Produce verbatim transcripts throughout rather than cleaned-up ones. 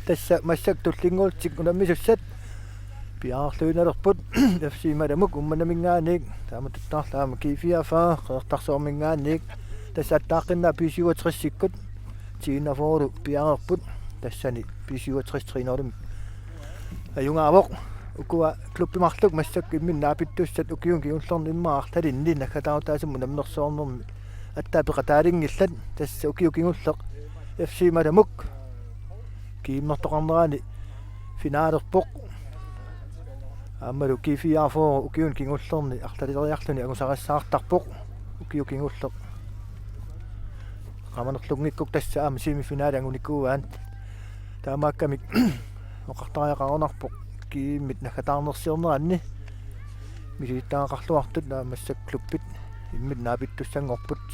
Tassa massakkut tullinnguullutik unammisussat piareerluinnalerput. F C Malamuk Uummannaminngaanniit, taamatuttaarlu aamma G fireogfyrre Qeqertarsuarminngaanniit. Tassa attaaqqinnaa B syvogtresikkut, T enogfyrrelu piareerput. Tassani B syvogtres tre nul ajugaavoq. Ukua klubbi marluk massakkut imminnut naapittussat ukiuni kingullerni immaqa arlalinni naggataarutaasumik unammersuarnermi aatsaat peqataalinngillat. Tassa ukioq kingulleq F C Malamuk GM-ertoqarnerani finalerpoq. Aammalu G fireogfyrre ukiuni kingullerni arlaleriarluni angusarissaartarpoq. Ukioq kingulleq eqqaamanerlunngikkukku tassa aamma semifinale angunikuuaat. Taamaakkamik oqartariaqarunarpoq GM-it naggataarnersiorneranni misilittagaqarluartut, naammassat klubbit imminnut naapittussanngorput.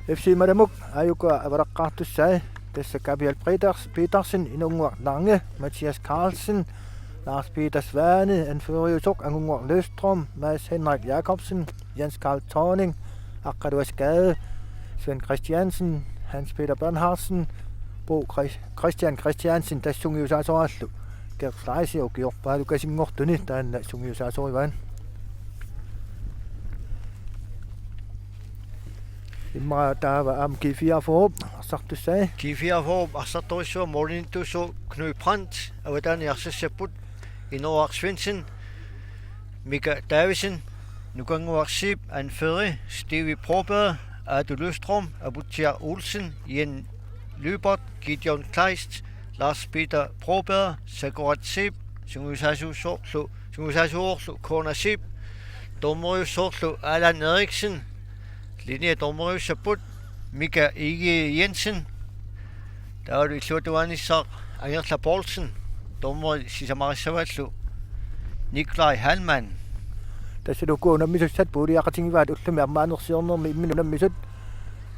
F C Malamuk aajuku avalaqqaartussai, tassa Gabriel Peters-, Petersen, Inunnguaq Lange, Mathias Carlsen, Lars Peter Svane, anføreriusoq Angunnguaq Løvstrøm, Mads Henrik Jakobsen, Jens Karl Thorning, Aqqaluaq Skade, Svend Christiansen, Hans Peter Bernhardsen, Bo Chris-, Christian Christiansen, tassa sungiusaasoraallu Gert Fleischer, ukiorpaalukasinngortuni taanna sungiusaasorivaa. Immaqa taava aamma G fireogfyrre arsartussai. G fireogfyrre arsartorissua målimiittussaq Knud Brandt, avataani arsassapput Inooraq Svendsen, Mika Davidsen, Nukannguaq Zeeb, anføreri Stevie Broberg, Aatu Løvstrøm, Aputsiaq Olsen, Jen Lybert, Gideon Kleist, Lars Peter Broberg, Sakurat Zeeb, sungiusaasuusorlu, sungiusaasuuvorlu Kona Zeeb, dommeriusorlu Allan Eriksen, linjedommeriussapput Mika Egede Jensen, taavalu illuatungaanissaq Angerla Poulsen, dommeri sisamarissavaallu Nikolaj Heilmann. Tassa uku unammisussat puuliaqatigivaat ullumi ammaanersiornermi imminut unammisut.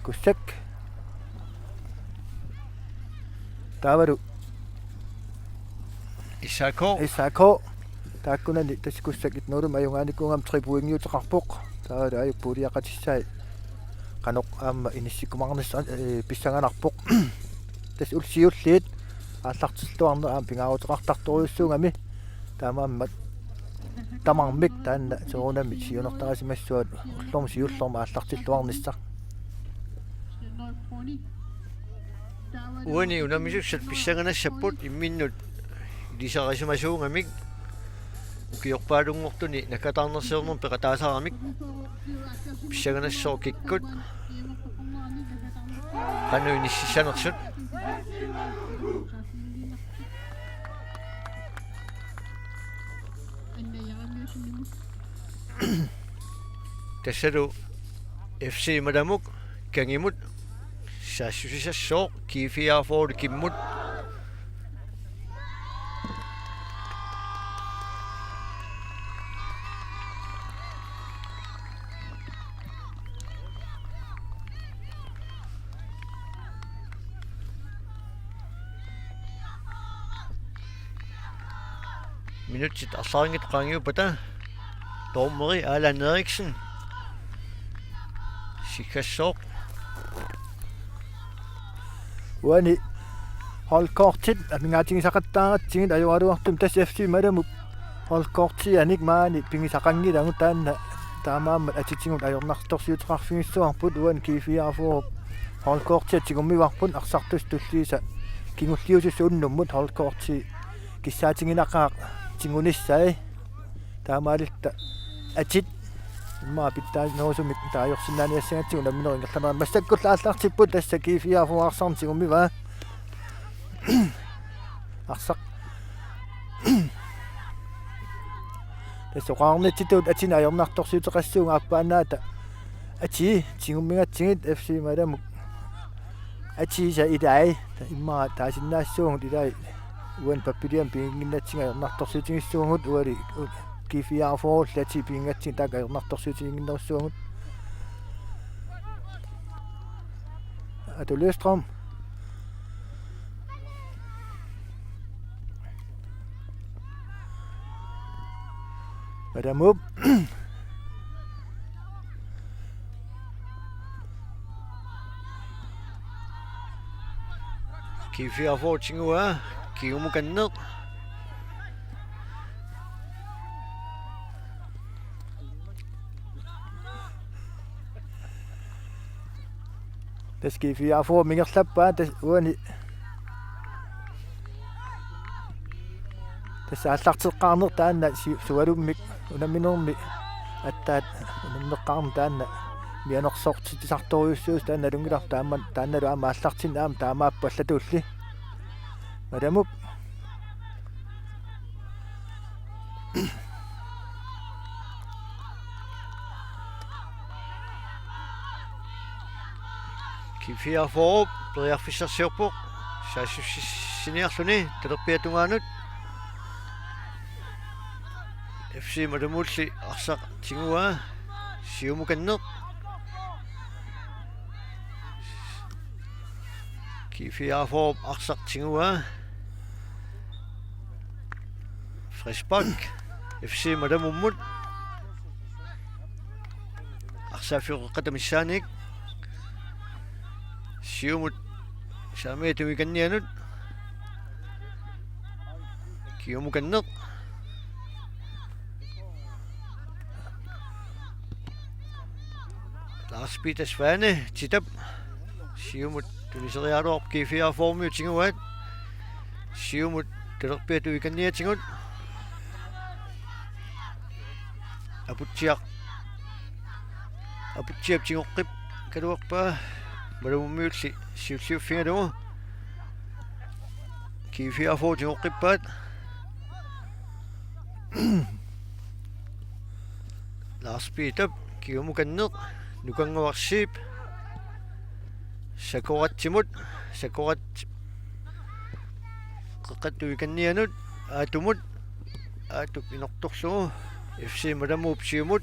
Kussak. Taavalu S A K. S A K. Taakkunani tassa Kussak et nul ajugaanikuugami tre pointiuteqarpoq. Taavalu aajuku puuliaqatissai qanoq aamma inissikkumaarnissaq, ee, pissanganarpoq. Tassa ullut siulliit aallartilluarneq aamma pingaaruteqartartorujussuugami. Taamaammat tamarmik taanna soorunami siunertarisimassuat ullormut siullermut aallartilluarnissaq. Uani unammisussat pissanganassapput imminnut ilisarisimasuugamik ukiorpaalunngortuni naggataarnersiornermut peqataasaramik. Pissanganassooq kikkut qanoq inississanersut. Tassalu F C Malamuk kangimut saassussisassooq G fireogfyrre kimmut. Minutsit arlalinngitsut qaangiuppata dommeri Allan Eriksen sikkassooq. Uani holdkortit amigaatigisaqattaaratsigit ajoraluartumik, tassa F C Malamuk holdkortianik maani pigisaqanngilagut, taanna taamaammat atitigut ajornartorsiuteqarfigissavarput. Uani G fireogfyrre holdkortia tigummivarput, arsartussat tulliisa kingulliusussat unnummut holdkorti kissaatiginaqaaq tigunissai. Taamaalilluta atit immaqa pitsaanerusumik taajorsinnaaniassagatsigu unamminerup ingerlanerani. Massakkullu aallartipput, tassa G fireogfyrre arsarneq tigummivaa. Arsaq. Tassa oqarnitsitut atinik ajornartorsiuteqassuugut, aappaannaata atii tigummigatsigit F C Malamuk atiisa ilai. Immaqa taasinnaassaagut ilai. Uani pappiliami piginnginnatsigit ajornartorsiutigissavarput, uani G fireogfyrrellu atii pigigatsigit taakku ajornartorsiutiginnginnerussavarput. Aatu Løvstrøm. Malamuk. G fireogfyrre tiguaa, kingumukanneq. Tassa G fireogfyrre ingerlappaa, tassa uani. Tassa aallarteqqaarneq taanna si-, sualummik unamminermi aatsaat unammeqqaarneq taanna mianersortitsisartorujussuusoq taanna nalunngilarput taama, taannalu aamma aallartinneq aamma taamaappoq allatulli. Matamup. G fireogfyrre periarfissarsiorpoq. Saassussiniarluni talerpiata tungaanut. F C Matamulli arsaq tiguaa. Siumukanneq. G fireogfyrre arsaq tiguaa. Frispark. F C Matamummut. Arsaaffioqeqqata missaannik. Siumut saamiata tungikannianut. Kingumukanneq. Lars Peter Svane, Titap. Siumut tuniseriaraluarpoq G fireogfyrre tiguaat. Siumut talerpiata tungikanniatigut. Aputsiaq. Aputsiap tigoqqikkaluarpaa. Matamummiulli siulliuffigalugu. G fireogfyrre tigoqqippaat. Lars Peter, kingumukanneq, Nukannguaq Zeeb, Sakoratsimut, Sakorat, qeqqata tungikannianut, Aatumut, Aatup inortorlugu, F C Matamuup siumut.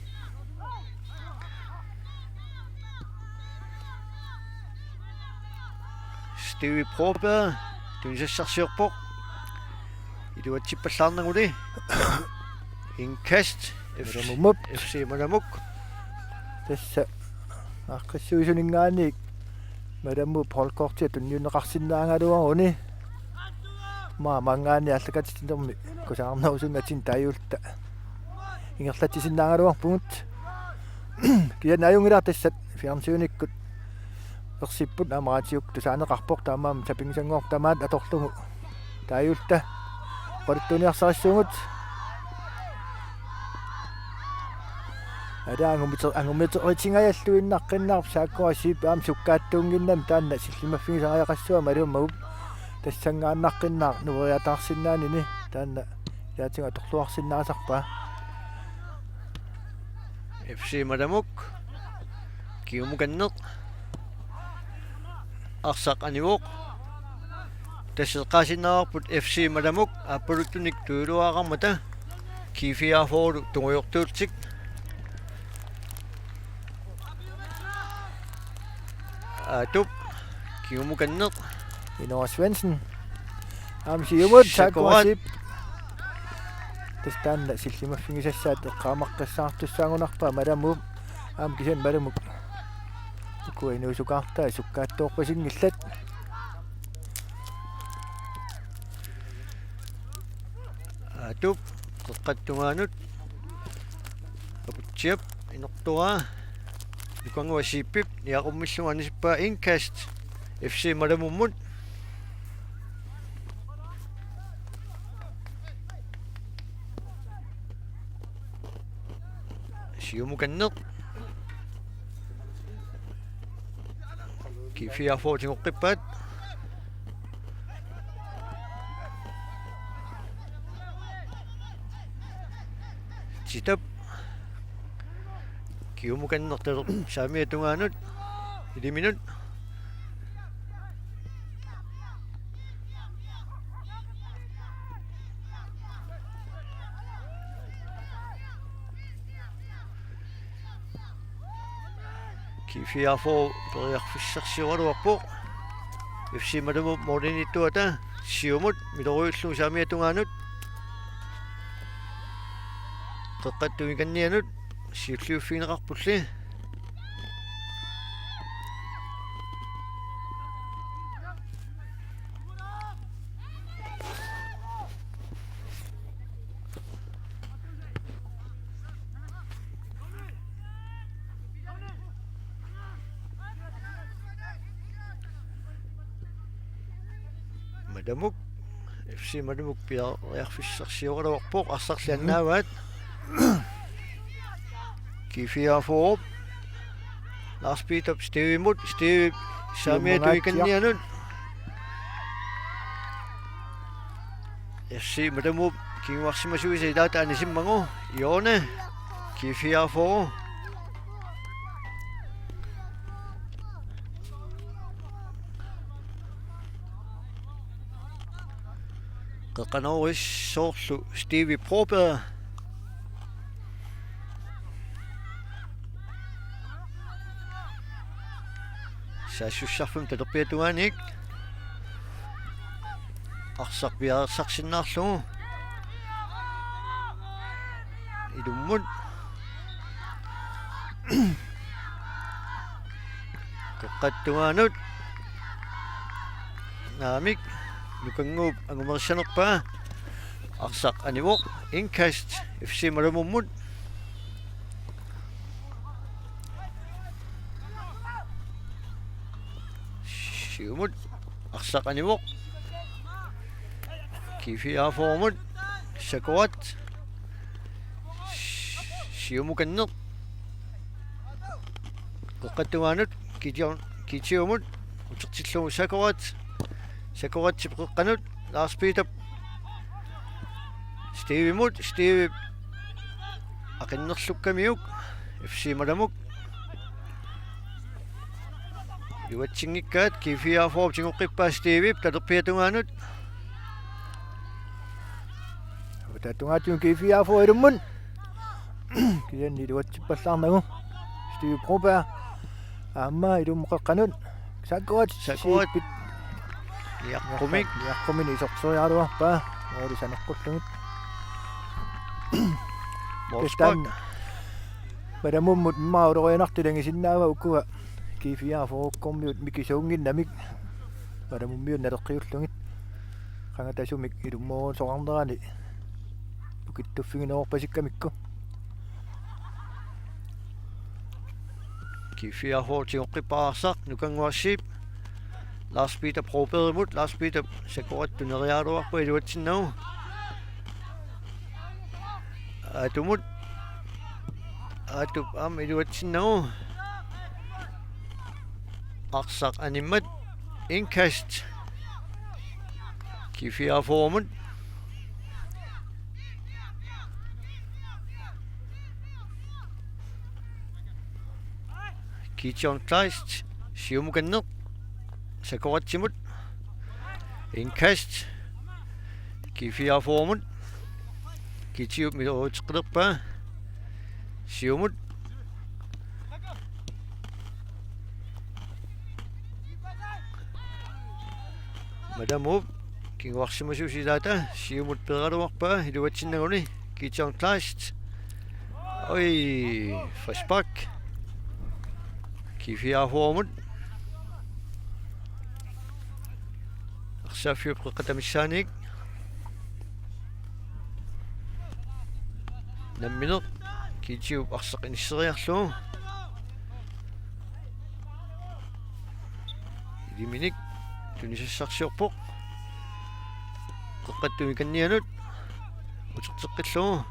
Stevie Broberg tunisassarsiorpoq. Iluatsippallaarnaguli. Indkast. F-, Matamummup. F C Matamuk. Tassa aaqqissuisuninngaanniit Matamuup holdkortia tunniunneqarsinnaagaluaruni. Maanngaanniit aallakaatitsinermi kusanarnerusunnatik taajuulluta ingerlatsisinnaagaluarpugut. Kisianni ajunngilaq, tassa fjernsynikkut ersipput aamma raatiukkut tusaaneqarpoq, taamaammat sapinngisanngorpoq tamaat atorlugu taajuulluta oqaluttuuniarsarissuugut. Ada angumiter-, angumiteritingajalluinnaqqinnaarpoq, Saakkuaq Zeeb aamma sukkaattuunnginnami taanna sillimaffigisariaqassua Matamummup. Tassanngaannaqqinnaaq nueriataarsinnaanini taanna ilaatigut atorluarsinnaasarpaa. F C Matamuk. Kingumukanneq. Arsaq anivoq. Tassa eqqaasinnaavarput F C Matamuk aappaluttunik tujuuluaqarmata G fireogfyrre tungujortuullutik. Aatup. Kingumukanneq. Inoa Svendsen. Aamma siumut Sakorat. Sakorat. Tassa taanna sillimaffigisassaat eqqaamaqqissaartussaagunarpaa Matamuup. Aamma kisianni Matamuk ukua inuusukaartai sukkaattoorpasinngillat. Aatup qeqqata tungaanut. Aputsiap inortoraa. Nukannguaq Zeebip niaqummillugu anisippaa, indkast F C Matamummut. Siumukanneq. G fireogfyrre tigoqqippaat. Titap. Kingumukanneq talerpiata saamiata tungaanut. Iliminut. G fireogfyrre periarfissarsioraluarpoq. F C Matamuup målimiittuata siumut miloriullugu saamiata tungaanut. Qeqqata tungikannianut siulliuffigineqarpulli. Malamuk. F C Malamuk piareerfissarsioraluarpoq, arsarli annaavaat. G fireogfyrre. Lars Peter Stevimut, Steve saamiata tungaatiaq. Ikannianut. F C Malamuk kinguarsimasuisa ilaata anisimmagu. Jone. G fireogfyrre. Qeqqanoorujussuarlu Stevie Broberg. Saassussarfimmi talerpiata tungaanut. Arsaq piareersarsinnaarlugu. Ilummut. Qeqqata tungaanut. Naamik. Nukannguup angumerissanerpaa. Arsaq anivoq. Indkast F C Malamummut. Siumut. Arsaq anivoq. G fireogfyrremut. Sakorat. Siumukanneq. Qeqqata tungaanut. Gideon, Gideonimut. Utertillugu Sakorat. Sakoratip qeqqanut. Lars Peter. Stevimut. Steve. Aqinnerlukkamiuk. F C Malamuk. Iluatsinngikkaat, G fireogfyrre tigoqqippaa Stevip talerpiata tungaanut. Taava tungaatigut G fireogfyrre ilummut. Kisianni iluatsippallaarnagu. Steve Broberg. Aamma ilummut qeqqanut. Sakorat. Sakorat. Siipit. Niaqqumik. Niaqqumik iserteriaraluarpaa. Måli saneqqullugit. Målspark. Kisianni Malamummut immaqa ulorianartut ilagisinnaavaat ukua G fireogfyrrekkormiut mikisuunnginnamik. Malamummiut naleqqiullugit. Qangatasumik ilummuusoqarnerani ukittuffigineqarpasikkamikku. G fireogfyrre tigoqqippaa arsaq, Nukannguaq Zeeb. Lars Peter Brobergimut, Lars Peter Sakorat tuneriaraluarpaa iluatsinnagu. Aatumut. Aatup aamma iluatsinnagu. Arsaq animmat. Indkast. G fireogfyrremut. Gideon Kleist, siumukanneq, Sakoratsimut, indkast, G fireogfyrremut, Gideonip iluatseqqilerpaa, siumut, Malamuup kinguarsimasuusoq ilaata siumut peeraluarpaa iluatsinnaguni. Gideon Kleist. Oj, frispark. G fireogfyrremut. Arsaaffiup qeqqata missaaniit. Nammineq. Gideonip arsaq inisseriarlugu. Iliminik tunisassarsiorpoq. Qeqqata tungaaniit ikannianut. Uterteqqillugu.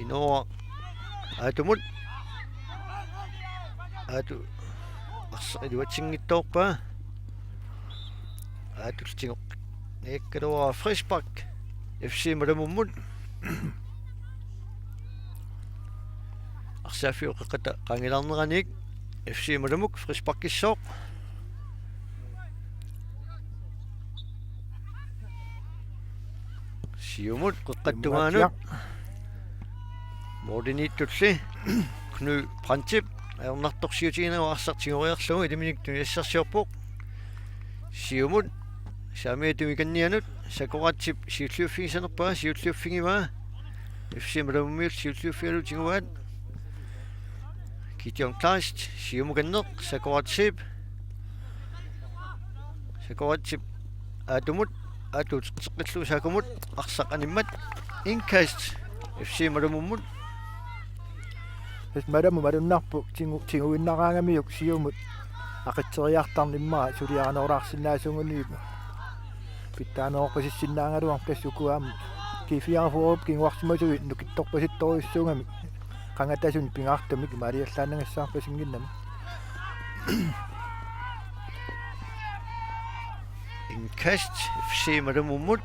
Inooraq Aatumut. Aatu arsaq iluatsinngitsoorpaa. Aatullu tigoq. Niakkaluara frispark. F C Malamummut. Arsaaffiup qeqqata qaangilaarneraniit F C Malamuk frisparkissooq. Siumut qeqqata tungaanut. Målimiittulli Knud Brandtip ajornartorsiutiginagu arsaq tigoriarlugu iliminik tunisassarsiorpoq. Siumut saamiata tungaaniit ikannianut Sakoratsip siulliuffigisanerpaa siulliuffigivaa. F C Malamummiut siulliuffigalugit tiguaat. Gideon Kleist siumukanneq Sakoratsip. Sakoratsip Aatumut, Aatu uterteqqillugu Saakumut, arsaq animmat, indkast, F C Malamummut. Tassa Malamut malunnarpoq tigu-, tiguinnaraangamiuk siumut. Aqitseriartarneq immaqa suliarinerulaarsinnaasuuguni pitsaanerorpasissinnaagaluarpoq, tassa ukua aamma G fireogfyrre kinguarsimasuit nukittorpasittorujussuugamik qangatasunik pingaartumik imaaliallaannangassaarpasinngimmat. Indkast F C Matamummut.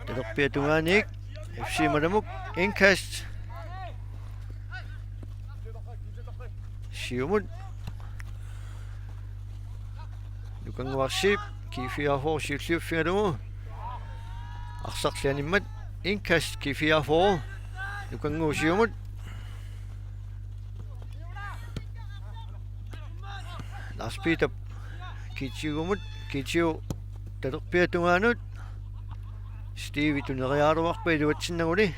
Talerpiata tungaanut F C Matamuk, indkast. Siumut. Nukannguaq Zeeb, G fireogfyrre siulliuffigalugu. Arsarli animmat, indkast G fireogfyrre. Nukannguup siumut. Lars Peter Kitsiumut, Kitsiu talerpiata tungaanut. Steve tuneriaraluarpaa iluatsinnaguli.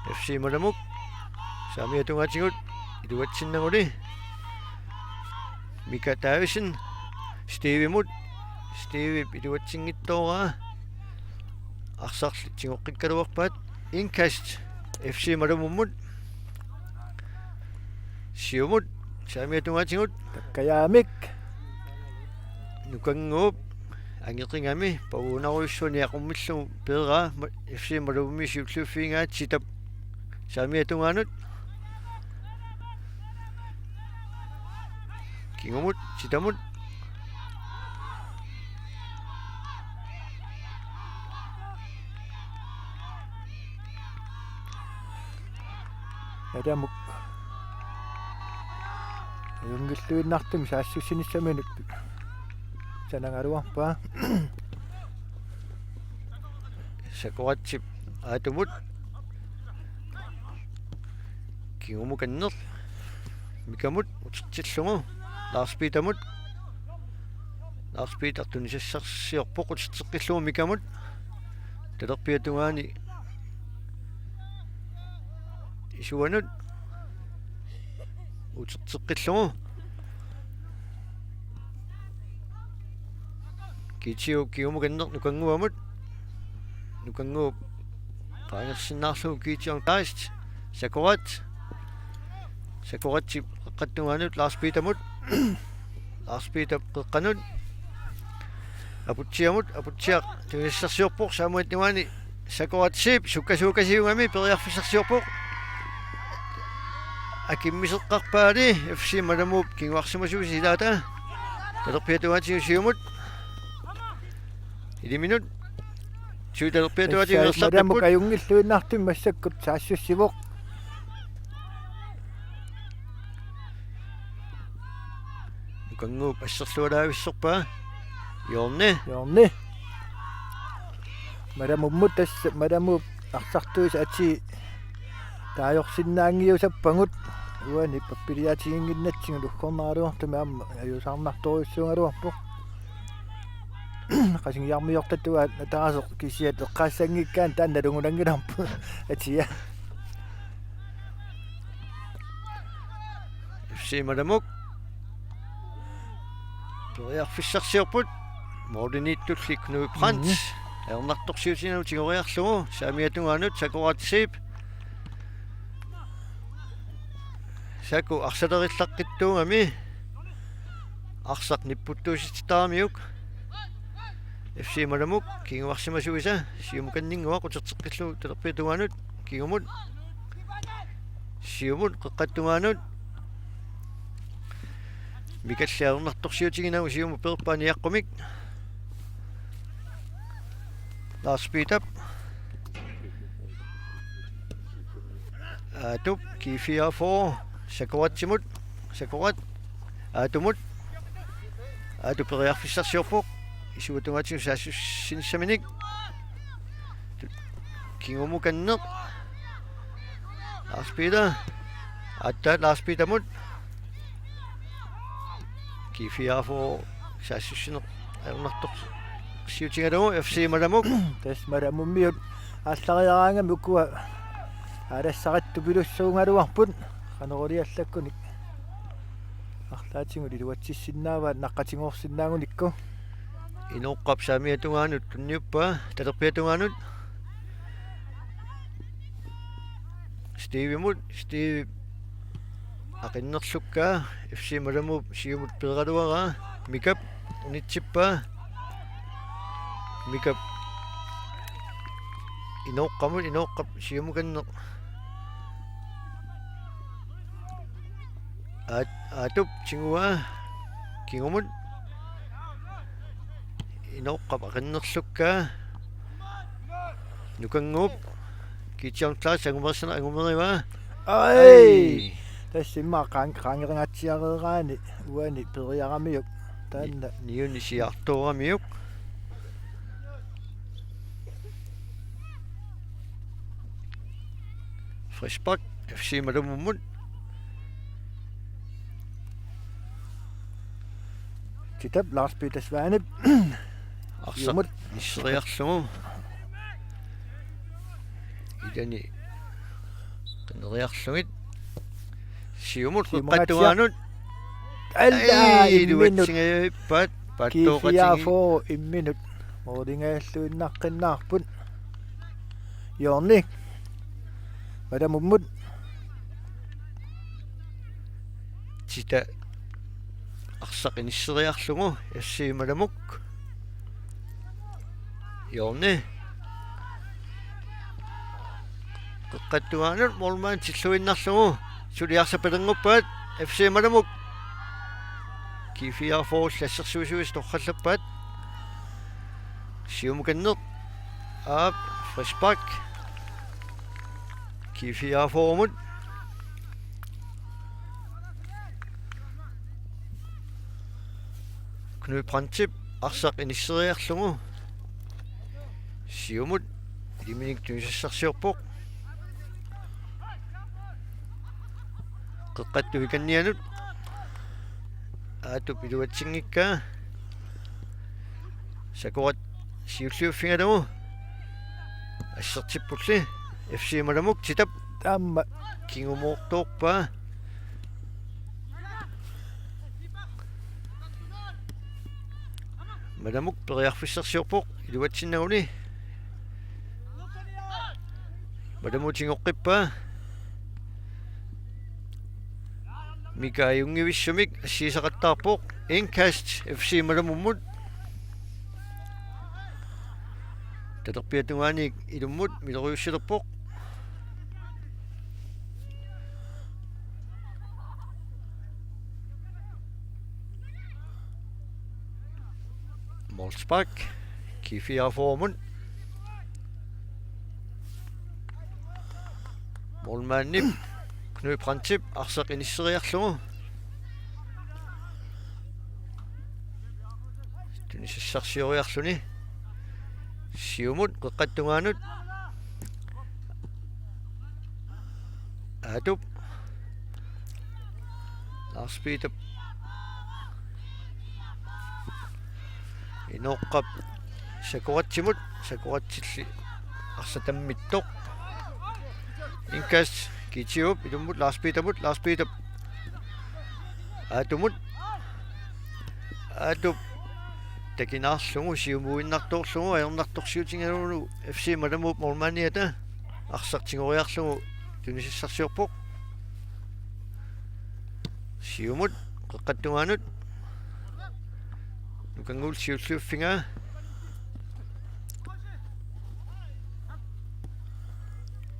F C Matamuk saamiata tungaatigut iluatsinnaguli. Mika Davidsen Stevemut. Steve iluatsinngitsoorpaa. Arsarli tigoqqikkaluarpaat. Indkast F C Matamummut. Siumut saamiata tungaatigut. Takkajaamik. Nukannguup angeqigami pavuunarujussuaq niaqummillugu peeraa, ma-, F C Matamummi siulliuffigaat. Sitap saamiata tungaanut. Kingumut, Sitamut. Matamuk ajunngilluinnartumik saassussinissaminut sanagaluarpaa. Sakoratsip Aatumut. Kingumukanneq Mikamut utertillugu Lars Petermut. Lars Peter tunisassarsiorpoq uterteqqillugu Mikamut. Talerpiata tungaani isuanut uterteqqillugu. Kiitsiu kingumukanneq Nukannguamut. Nukannguup qaangersinnaarlugu Kiitsiu taast. Sakorat. Sakoratsip qeqqata tungaanut Lars Petermut. Lars Peter qeqqanut. Aputsiamut, Aputsiaq tunisassarsiorpoq saamiata tungaani. Sakorat Zeeb sukkasuukasiugami periarfissarsiorpoq. Akimmiseqqarpaali F C Matamuup kinguarsimasuisa ilaata. Talerpiata tungaatigut siumut. Iliminut. Suu, talerpiata tungaatigut. Tassa Matamuk ajunngilluinnartumik massakkut saassussivoq. Nukannguup asserlualaavissorpaa. Hjørne. Hjørne. Matamummut tassa, Matamuup arsartuisa atii taajorsinnaanngiusappagut. Uani pappiliaatiginnginnatsigu uggornaraluartumik aamma ajuusaarnartorujussuugaluarpoq. Qasungiarmiortatuaat ataaseq kisiat eqqaassanngikkaanni taanna nalungunanngilarput atia. F C Matamuk. Periarfissarsiorput. Målimiittulli Knud Brandt. Mhm. Ajornartorsiutinagu tigoriarlugu. Saamiata tungaanut Sakorat Zeeb. Saku arsalerillaqqittuugami. Arsaq nipputtuusitittaramiuk. F C Matamuk kinguarsimasuisa siumukanninngua uterteqqillugu talerpiata tungaanut. Kingumut. Siumut qeqqata tungaanut. Mikalli ajornartorsiutiginagu siumut peerpaa niaqqumik. Lars Peter. Aatup G fireogfyrre Sakoratsimut. Sakorat. Aatumut. Aatu periarfissarsiorpoq. Isuata tungaatigut saassussinissaminik. Kingumukanneq. Lars Peter. Aatsaat Lars Petermut. G fireogfyrre saassussineq ajornartorsiutigalugu F C Matamuk. Tassa Matamummiut aallariaraangamik ukua aalassarittupilussuugaluarput. Qanoq iliallakkunik. Arlaatigut iluatsissinnaavaat naqqatigoorsinnaagunikku. Inooqqap saamiata tungaanut tunniuppaa, talerpiata tungaanut. Stevemut, Steve aqinnerlukkaa, F C Malamuup siumut peeraluaraa, Mikap unitsippaa. Mikap Inooqqamut, Inooqqap siumukanneq. Aat-, Aatup tiguaa kingumut. Inooqqap aqinnerlukkaa. Nukannguup. Gideon Klaas angumerissaneq angumerivaa. Ai! Ai! Tassa immaqa qan-, qangerinatsiareeraani uani periaramiuk. Taanna. Ni-, niuni siartooramiuk. Frispark F C Malamummut. Titap Lars Peter Svanep. Arsaq siumut. Inisseriarlugu. Ilani qineriarlugit. Siumut. Siumut qeqqata tungaanut. Alla. Ai, imminut. Iluatsingajaviippaat, paattooqatigiit. G F A K imminut. Moorlingaalluinnaqqinnaarput. Hjørne. Malamummut. Tita arsaq inisseriarlugu F C Malamuk. Hjørne. Qeqqata tungaanut målmand tilluinnarlugu. Suli arsaq peqannguppaat F C Malamuk. G F A K-llu assersuisuisa torrallappaat. Siumukanneq. Aap, frispark. G F A K-mut. Knud Brandtip arsaq inisseriarlugu. Siumut ilaminik tunisassarsiorpoq. Qeqqata tungaanut. Aatup iluatsinngikkaa. Sakorat siulliuffigalugu. Assertippulli. F C Malamuk, Titap. Aamma. Kingumoortoorpaa. Malamuk periarfissarsiorpoq iluatsinnaguni. Malamut tigoqqippaa. Mika ajunngivissumik assigisaqattaarpoq. Indkast F C Malamummut. Talerpiata tungaaniit ilummut miloriussilerpoq. Målspark. G F A K-mut. Målmandip Knud Brandtip arsaq inisseriarlugu. Tunisassarsioriarluni. Siumut qeqqata tungaanut. Aatup. Lars Peter. Inooqqap Sakoratsimut, Sakoratsilli arsaq tammittoq. Indkast Kitiup ilummut Lars Petermut, Lars Peter. Aatumut. Aatup takinaarlugu siumuinnartorlugu ajornartorsiutigalugu F C Malamuup målmandiata arsaq tigoriarlugu tunisassarsiorpoq. Siumut qeqqata tungaanut. Nukannguup siulliuffigaa.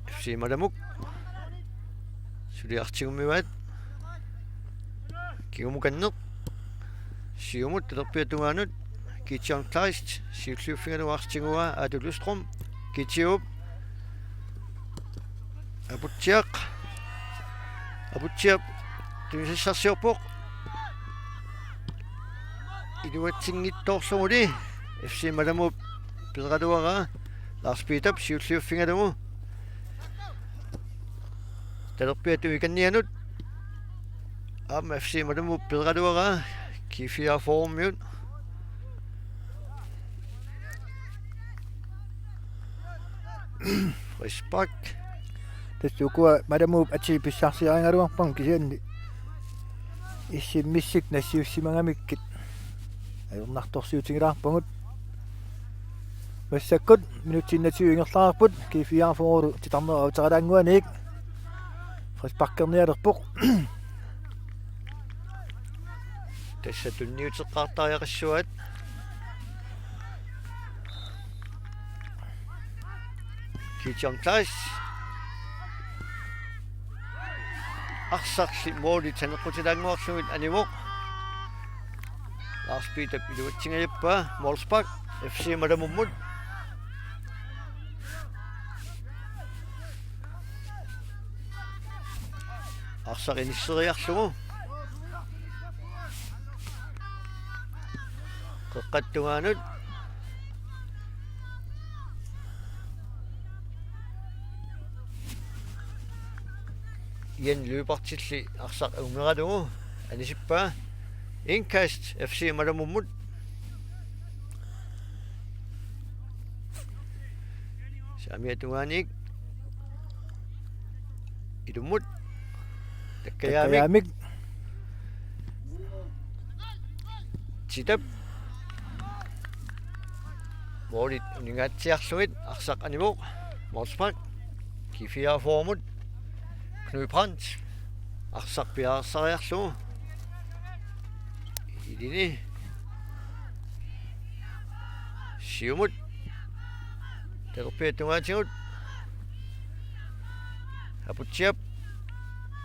F C Malamuk. Suli artigummivaat. Kingumukanneq. Siumut talerpiata tungaanut. Gideon Kleist. Siulliuffigalugu artiguaa Aatu Lystrøm. Kitiup. Aputsiaq. Aputsiaq. Tunisassarsiorpoq. Iluatsinngitsoorluguli. F C Malamuup peeraluaraa. Lars Peterip siulliuffigalugu. Talerpiata tungaanut. Aamma F C Malamuup peeraluaraa. G F A K-miut. Frispark. Tassa ukua Malamuup atii pissarsiarigaluarpagut kisianni Issimmissit nassiussimagamikkit ajornartorsiutigilaarpagut. Massakkut minutsit enogtyve ingerlareerput, G fireogfyrre titarnerup avuteqalaannguaniit frisparkernialerpoq. Tassa tunniuteqqaartariaqassuaat. Gideon Kleist. Arsarli måli saneqqutilaannguarlugit anivoq. Lars Peter iluatsingajappaa, målspark, F C Malamummut. Arsaq inisseriarlugu. Qeqqata tungaanut. Jan Lyberthilli arsaq ungeralugu anisippaa. Indkast F C Malamummut. Saamiata tungaanut. Ilummut. Takkajaamik. Takkajaamik. Titap. Målit uningaatsiarlugit arsaq anivoq. Målspark. G fireogfyrremut. Knud Brandt. Arsaq piareersariarlugu. Ilini. Siumut. Talerpiata tungaatigut. Aputsiaap.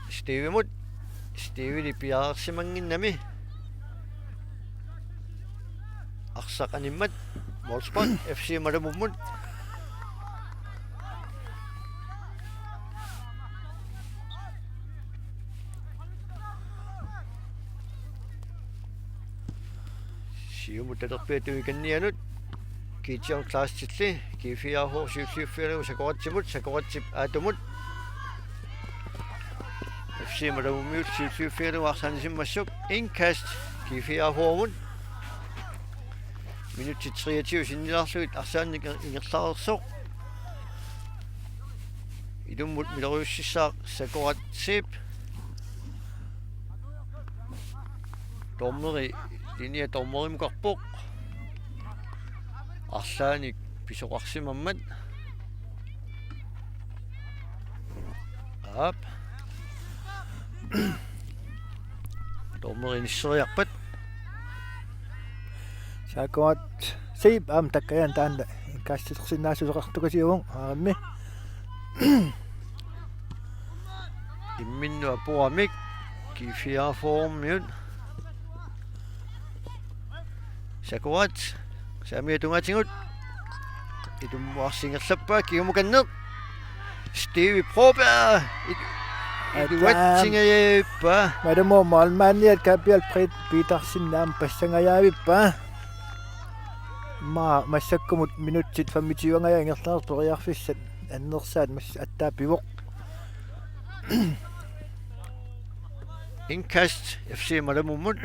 Stevemut. Steveli piareersimannginnami. Arsaq animmat. Målspark. F C Malamummut. Siumut talerpiata tungaatigut. Gideon Kleistilli, G fireogfyrre siulliuffigalugu Sakuratsimut, Sakuratsip Atumut. F C Malamummiut siulliuffigalugu arsaq anisimmassuk, indkast G fireogfyrremut. Minutsit treogtyve sinnilaarlugit arsaq inger-, ingerlareersoq. Ilummut miloriussissaaq Sakuratsip. Dommeri, linje dommerimukarpoq. Arlaannik pisoqarsimammat. Aap. Dommeri inisseriarpat. Sakuratsip aamma takkajaanut taanna indkastilersinnaassuseqartukasiuvoq aarimmi. Imminnut apuramik G fireogfyrremiut. Sakuratsi. Saamiata tungaatigut. Ilummut arsaq ingerlappaa, kingumukanneq. Steve Broberg. Ilu-, Atam. Iluatsingajavippaa. Malamuup målmandiat Gabriel Pre-, Petersen aamma passangajavippaa. Aamma massakkumut minutsit femogtyve-ngajat ingerlanersut periarfissat annersaat massa attaappivoq. Indkast F C Malamummut.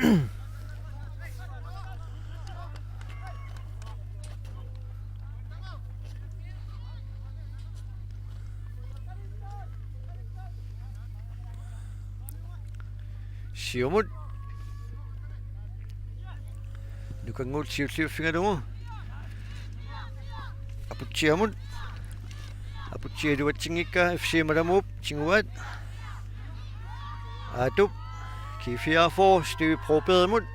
Siumut. Nukannguup siulliuffigalugu. Aputsiamut. Aputsia iluatsinngikkaa F C Malamuup tiguaat. Aatup. G fireogfyrre, Steve Brobergimut.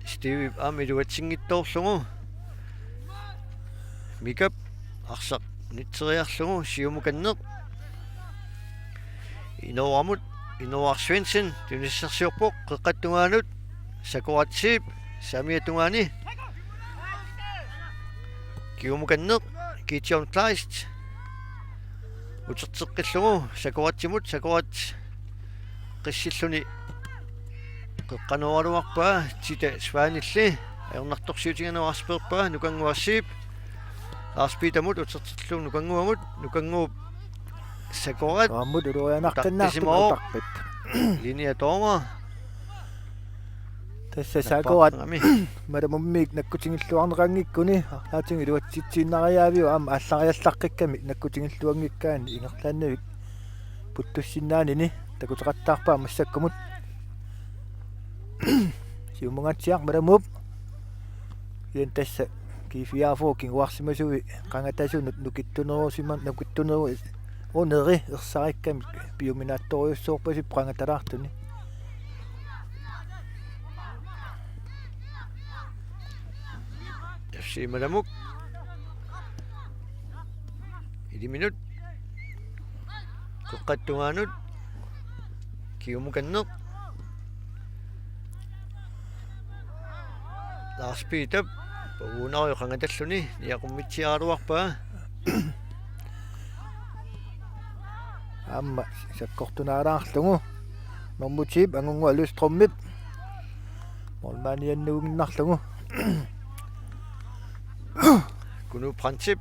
Steve aamma iluatsinngitsoorlugu. Mikap arsaq unitseriarlugu siumukanneq. Inoramut, Inoar Svendsen, tunissarsiorpoq, qeqqata tungaanut, Sakuratsiip, saamiata tungaani. Kingumukanneq, Gideon Kleist. Uterteqqillugu, Sakuratsimut, Sakuratsi qissilluni qeqqanooraluarpaa, Tita Svanilli, ajornartorsiutigineq arsaq peerpaa, Nukannguaq Zeeb, Lars Petermut, uterteqqillugu Nukannguamut, Nukannguup Sakurat. Aamma ulorianartannaartumik taqqisimaarpoq. Utaqqipput. Linje dommeri. Tassa Sakurat. Nappaartagami. Malamummiit nakkutigilluarneqanngikkuni, arlaatigut iluatsitsiinnariaaviuk aamma aallariallaqqikkamik nakkutigilluanngikkaanni ingerlaannavik puttussinnaanini. takuteqattaarpaa massakkumut. Siumungaatsiaq Malamuup. Kisianni tassa G fireogfyrre kinguarsimasui qangatasunut nukittunerusima-, nukittuneru-, uneri ersarikkamik piuminaattorujussuorpasippoq qangatalaartuni. F C Malamuk. Iliminut. Qeqqata tungaanut. Kiumukanneq. Lars Peter. Pavuunarujoq qangatalluni. Niaqummitsiaraluarpaa. Aamma sakkortunaalaarlugu. Normu Tip angunnguaq Lystrømip. Målmandiannuinnarlugu. Kunu Brandtip.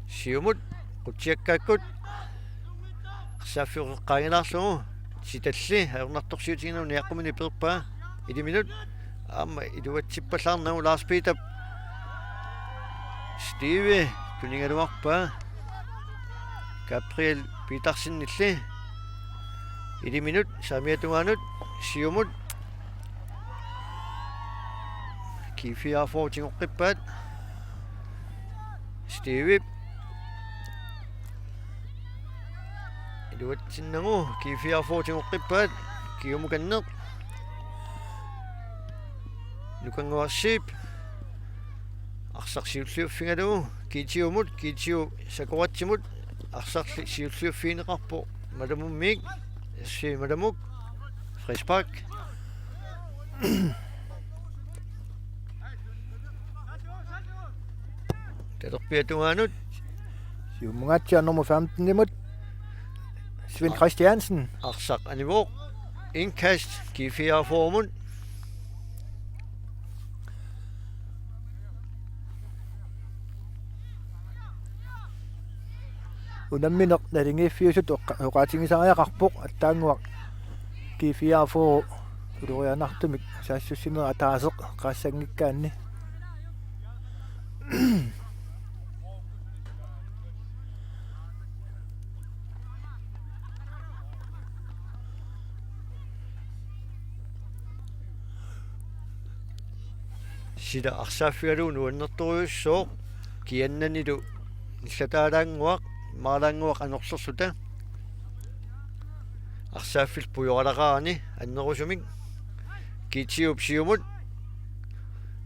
Siumut. Qutsiakkaakkut. Arsaaffioqeqqaangilaarlugu. Sitalli. Ajornartorsiutigineq niaqquminik peerpaa. Iliminut. Aamma iluatsippallaarnagu Lars Peter. Steve tunigaluarpaa. Gabriel Petersenilli. Iliminut, saamiata tungaanut, siumut. G fireogfyrre tigoqqippaat. Steve. Iluatsinnagu, G fireogfyrre tigoqqippaat, kiumukanneq. Nukannguaq Zeeb. Arsaq siulliuffigalugu, G T O-mut, G T O Sakoratsimut, arsarli siulliuffigineqarpoq Malamummiit, F C Malamuk, frispark. Talerpiata tungaanut. Siumungaatsiaq nummer femten-imut. Svend Christiansen. Arsaq anivoq. Indkast G fireogfyrre-mut. Unammineq naligiiffiusutut oqqa-, oqaatigisariaqarpoq attaannguaq G fireogfyrre ulorianartumik saassussineq ataaseq eqqaassanngikkaanni. Sila arsaaffigalugu nuannertorujussuuvoq, kiannanilu nillataalaannguaq, maalaannguaq anorlerluta. Arsaaffillu pujoralaqaani annerusumik. G T O-p siumut.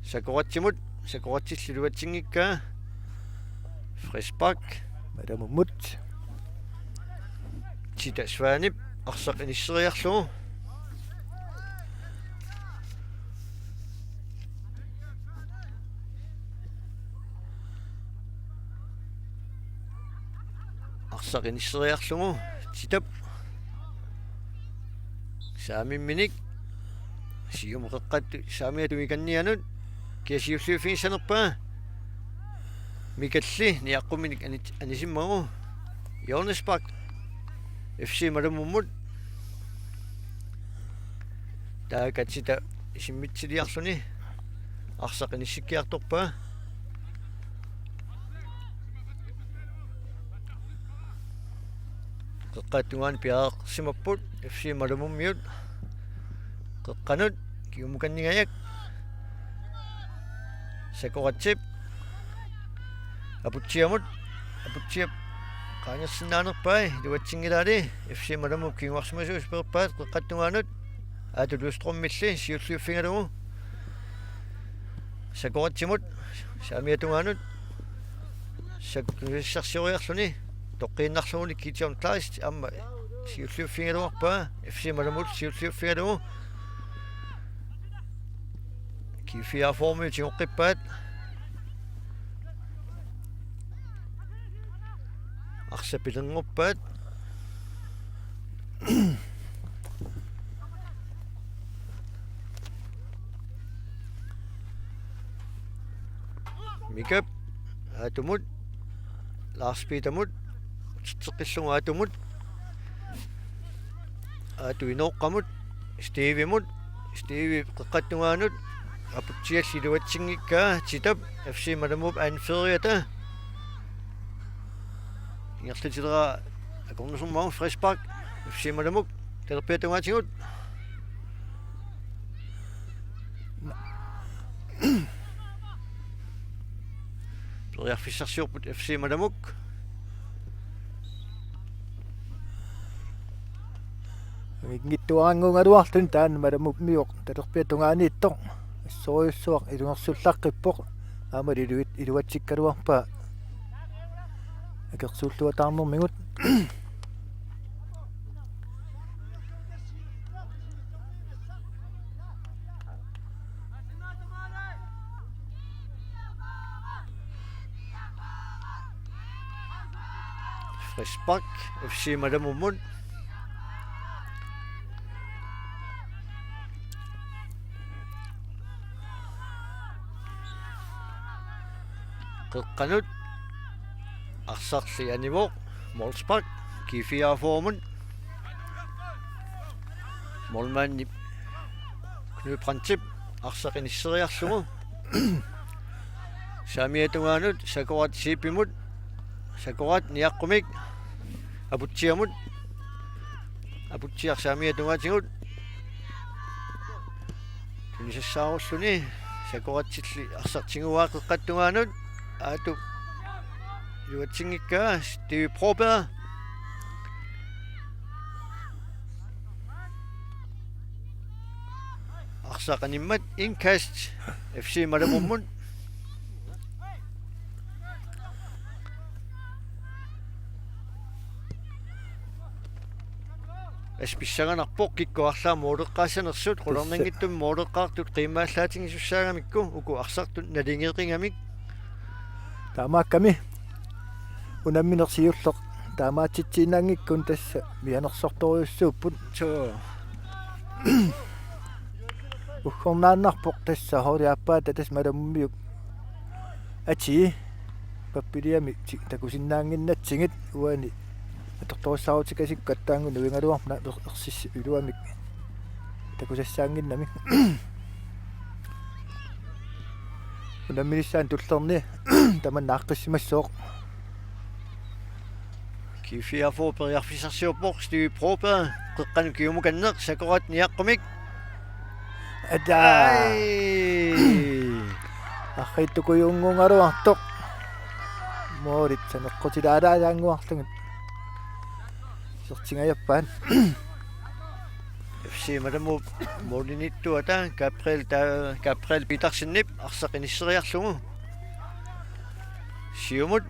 Sakoratsimut. Sakoratsillu iluatsinngikkaa. Frispark. Malamummut. Tita Svanip arsaq inisseriarlugu. Arsaq inisseriarlugu Titap. Saamimminik. Siumut qeqqata saamiata tungaanut. Kia siulliuffigissanerpaa. Mikalli niaqqumminik anit-, anisimmagu. Hjørnespark. F C Malamummut. Taava Tita isimmitsiliarluni. Arsaq inissikkiartorpaa. Qeqqata tungaanut piareersimapput F C Malamummiut. Qeqqanut kiumukanningajak. Sakoratsip. Aputsiamut. Aputsiap qaangersinnaanerpai iluatsinngilaali. F C Malamup kinguarsimasuusoq peerpaat qeqqata tungaanut. Aatu Lystrømilli siulliuffigalugu. Sakoratsimut. Saamiata tungaanut. Sak-, sassarsioriarluni. Toqqiinnarluguni Gideon Kleist aamma siulliuffigaluarpaa. F C Malamut siulliuffigalugu. G fireogfyrre-miut tigoqqippaat. Arsaq pilernguppaat. Mikap. Aatumut. Lars Petermut. Titseqqillugu Aatumut. Aatu Inooqqamut. Stevemut. Steve qeqqata tungaanut. Aputsialli iluatsinngikkaa Titap. F C Malamup anføreriata. Ingerlatileraa akornusermut frispark. F C Malamuk, talerpiata tungaatigut. Periarfissarsiorput F C Malamuk. Anginngitsuarannguugaluarluni taanna Malamummiut talerpiata tungaaniittoq. Assorujussuaq ilungersullaqqippoq. Aamma iluat-, iluatsikkaluarpaa akersuulluataarnermigut. Frispark F C Malamummut. Qeqqanut arsarli anivoq, målspark G fireogfyrre-mut. Målmandip Knud Brandtip arsaq inisseriarlugu. Saamiata tungaanut Sakurat Siipimut. Sakurat niaqqumik Aputsiamut. Aputsiaq saamiata tungaatigut tunisassaarulluni. Sakuratsilli arsaq tiguaa qeqqata tungaanut. Aatup iluatsinngikkaa Steve Broberg. Arsaq animmat, indkast F C Malamummut. Aspissanganarpoq kikkut arlaat måleqqaassanersut, qularnanngitsumik måleqqaartut qiimmaallaatigisussaagamikkit uku arsartut naligeqigamik. Taamaakkami unammineq siulleq taamaatsitsiinnanngikkunik tassa mianersortorujussuupput. Suu. Uggornaannarpoq tassa holdip aappaata tassa Malamummiut atii pappiliami ti-, takusinnaannginnatsigit uani atortorissaarutikkasikku attaannguaq nuigaluarput na-, er-, ersissi iluamik takusassaannginnamik. Unamminissaanut tullerni tamanna aaqqissimassooq. G fireogfyrre periarfissarsiorpoq, Steve Broberg qeqqanut kiumukanneq, Sakurat niaqqumik. Ataa. Ai. Arriitsukujunnguugaluartoq. Målit saneqqutilaalaannguarlugit isertingajappaat. F C Malamut målimiittuata Gabriel ta-, Gabriel Petersenip arsaq inisseriarlugu. Siumut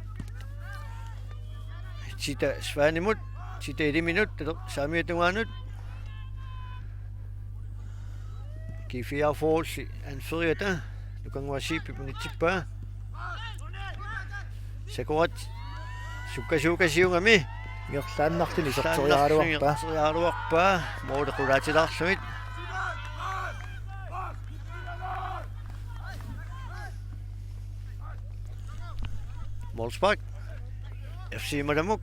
Tita Svanemut, Tita Eliminut, taler-, saamiata tungaanut. G fireogfyrre-lli anføreriata Nukannguaq Zeebip unitsippaa. Sakurat sukkasuukasiugami. Ingerlaannarluni iserteriaraluarpaa. Ingerlaannarluni iserteriaraluarpaa. Måli qulaatilaarlugit. Målspark. F C Malamut.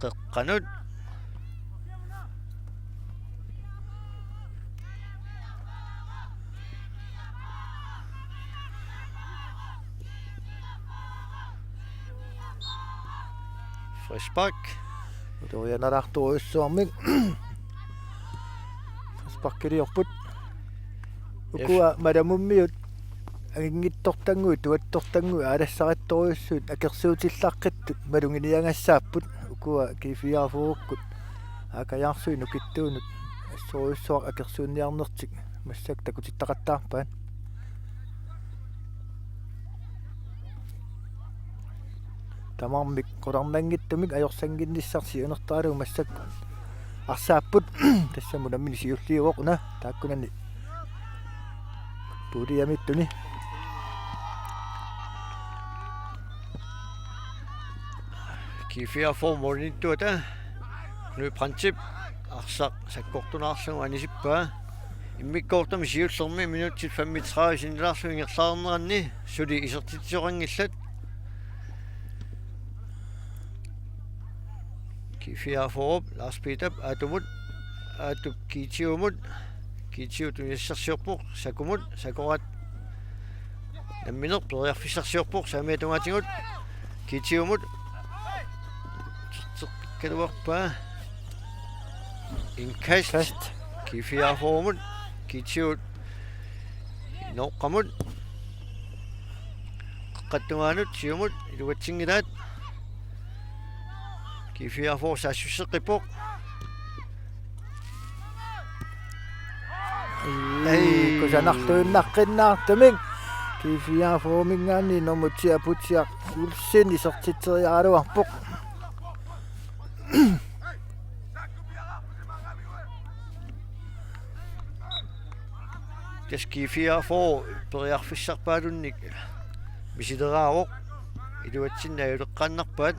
Qeqqanut. Frispark. Utorianalaartorujussuarmik. Frisparkiliorput. Ukua Malamummiut anginngitsortannguit, tuatsortannguit aalassarittorujussuit akersuutilaaqqittoq maluginiagassaapput. Ukua G fireogfyrre-kkut aakajaarsuit nukittuunut assorujussuaq akersuunniarnertik massakkut takutittaqattaarpaat. Tamarmik qularnanngitsumik ajorsannginnissartik siunertaralugu massakkut arsaapput. Tassami unammineq siulliuvoq una taakkunani puuliamiittuni. G fireogfyrre-p målimiittuata Knud Brandtip arsaq sakkortunaarlugu anisippaa. Immikkoortumi siullermi minutsit femogtredive sinnilaarlugu ingerlareerneranni suli isertitsisoqanngillat. G fireogfyrre-p Lars Peterip Aatumut, Aatup G tyve-mut, G tyve tunisassarsiorpoq Sakumut, Sakurat nammineq periarfissarsiorpoq saamiata tungaatigut. Kitiumut. Tsertseqqikkaluarpaa. Indkast. Kast. G fireogfyrremut. Kitiut. Nooqqamut. Qeqqata tungaanut, siumut, iluatsinngilaat. G fireogfyrre saassusseqqippoq. Ai, ai, kusanartuinnaqqinnaartumik. G fireogfyrreminngaanniit nummer ti Aputsiaq Olsen isertitseriaraluarpoq. Tassa G fireogfyrre periarfissarpaalunnik misileraavoq. Iluatsinnajuleqqaannarpaat.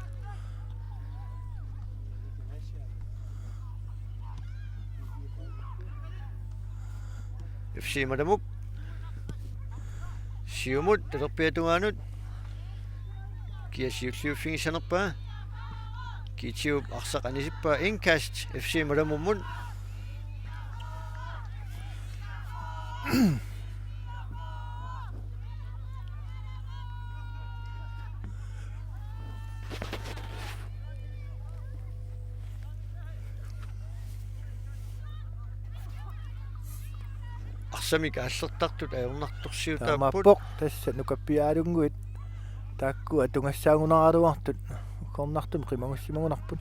F C Malamuk. Siumut, talerpiata tungaanut. Kia siulliuffigissanerpaa. Kitiup arsaq anisippaa, indkast F C Malamummut. Arsamik aallertartut ajornartorsiutaapput. Taamaappoq, tassa nukappialunnguit taakku atugassaagunaraluartut uggornartumik qimagussimagunarput.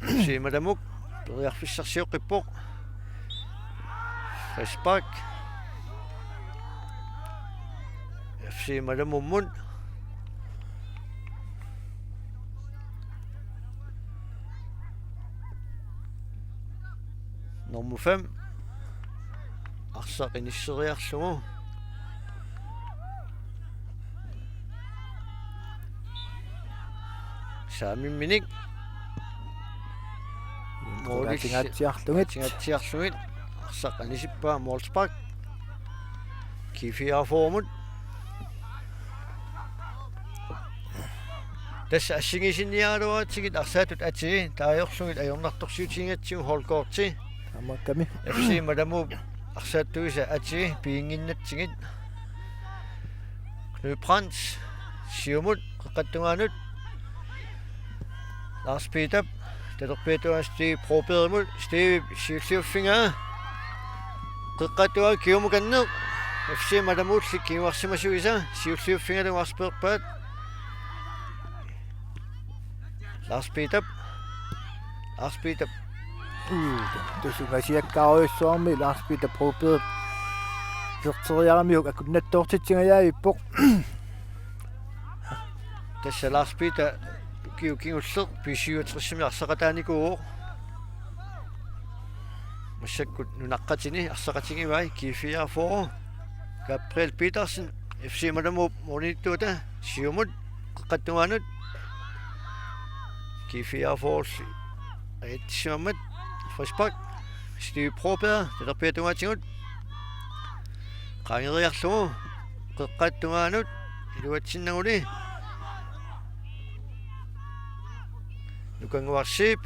F C Malamuk periarfissarsioqqippoq. Frispark. F C Malamummut. Nummer fem. Arsaq inisseriarlugu. Saamimminik. Målip ataatsingaatsiarlugit. Ataatsingaatsiarlugit. Arsaq anisippaa, målspark. G fireogfyrremut. Tassa assigiinngilaaraluaratsigit arsaatut atii taajorlugit ajornartorsiutigigatsigu holdkorti. Taamaakkami. F C Malamup arsaattuisa atii piginnginnatsigit. Knud Brandt, siumut, qeqqata tungaanut. Lars Peter, talerpiata tungaanut Steve Brobergimut, Steve siulliuffigaa. Qeqqata tungaanut kingumukanneq, F C Malamulli kinguarsimasuisa, siulliuffigalugu arsaq peerpaat. Lars Peter. Lars Peter. Uu, tusungasiakkaarujussuarmik Lars Peter Broberg. Iserteriaramiuk akunnattoortitsingajavippoq. Tassa Lars Peter ukiut kingulliit B syvogtresimi arsaqataanikuuvoq. Massakkut nunaqqatini arsaqatigivai G fireogfyrre. Gabriel Petersen, F C Malamup målimiittuata, siumut, qeqqata tungaanut. G fireogfyrrelli ajatsissimammat, frispark. Steve Broberg, talerpiata tungaatigut. Qaangeriarlugu, qeqqata tungaanut, iluatsinnaguli. Nukannguaq Zeeb.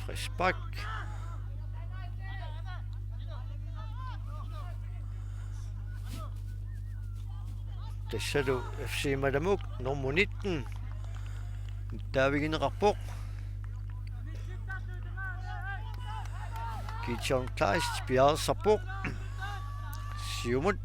Frispark. Tassalu F C Malamuk nummer nitten. Taavigineqarpoq. Gideon Kleist piareersarpoq. Siumut.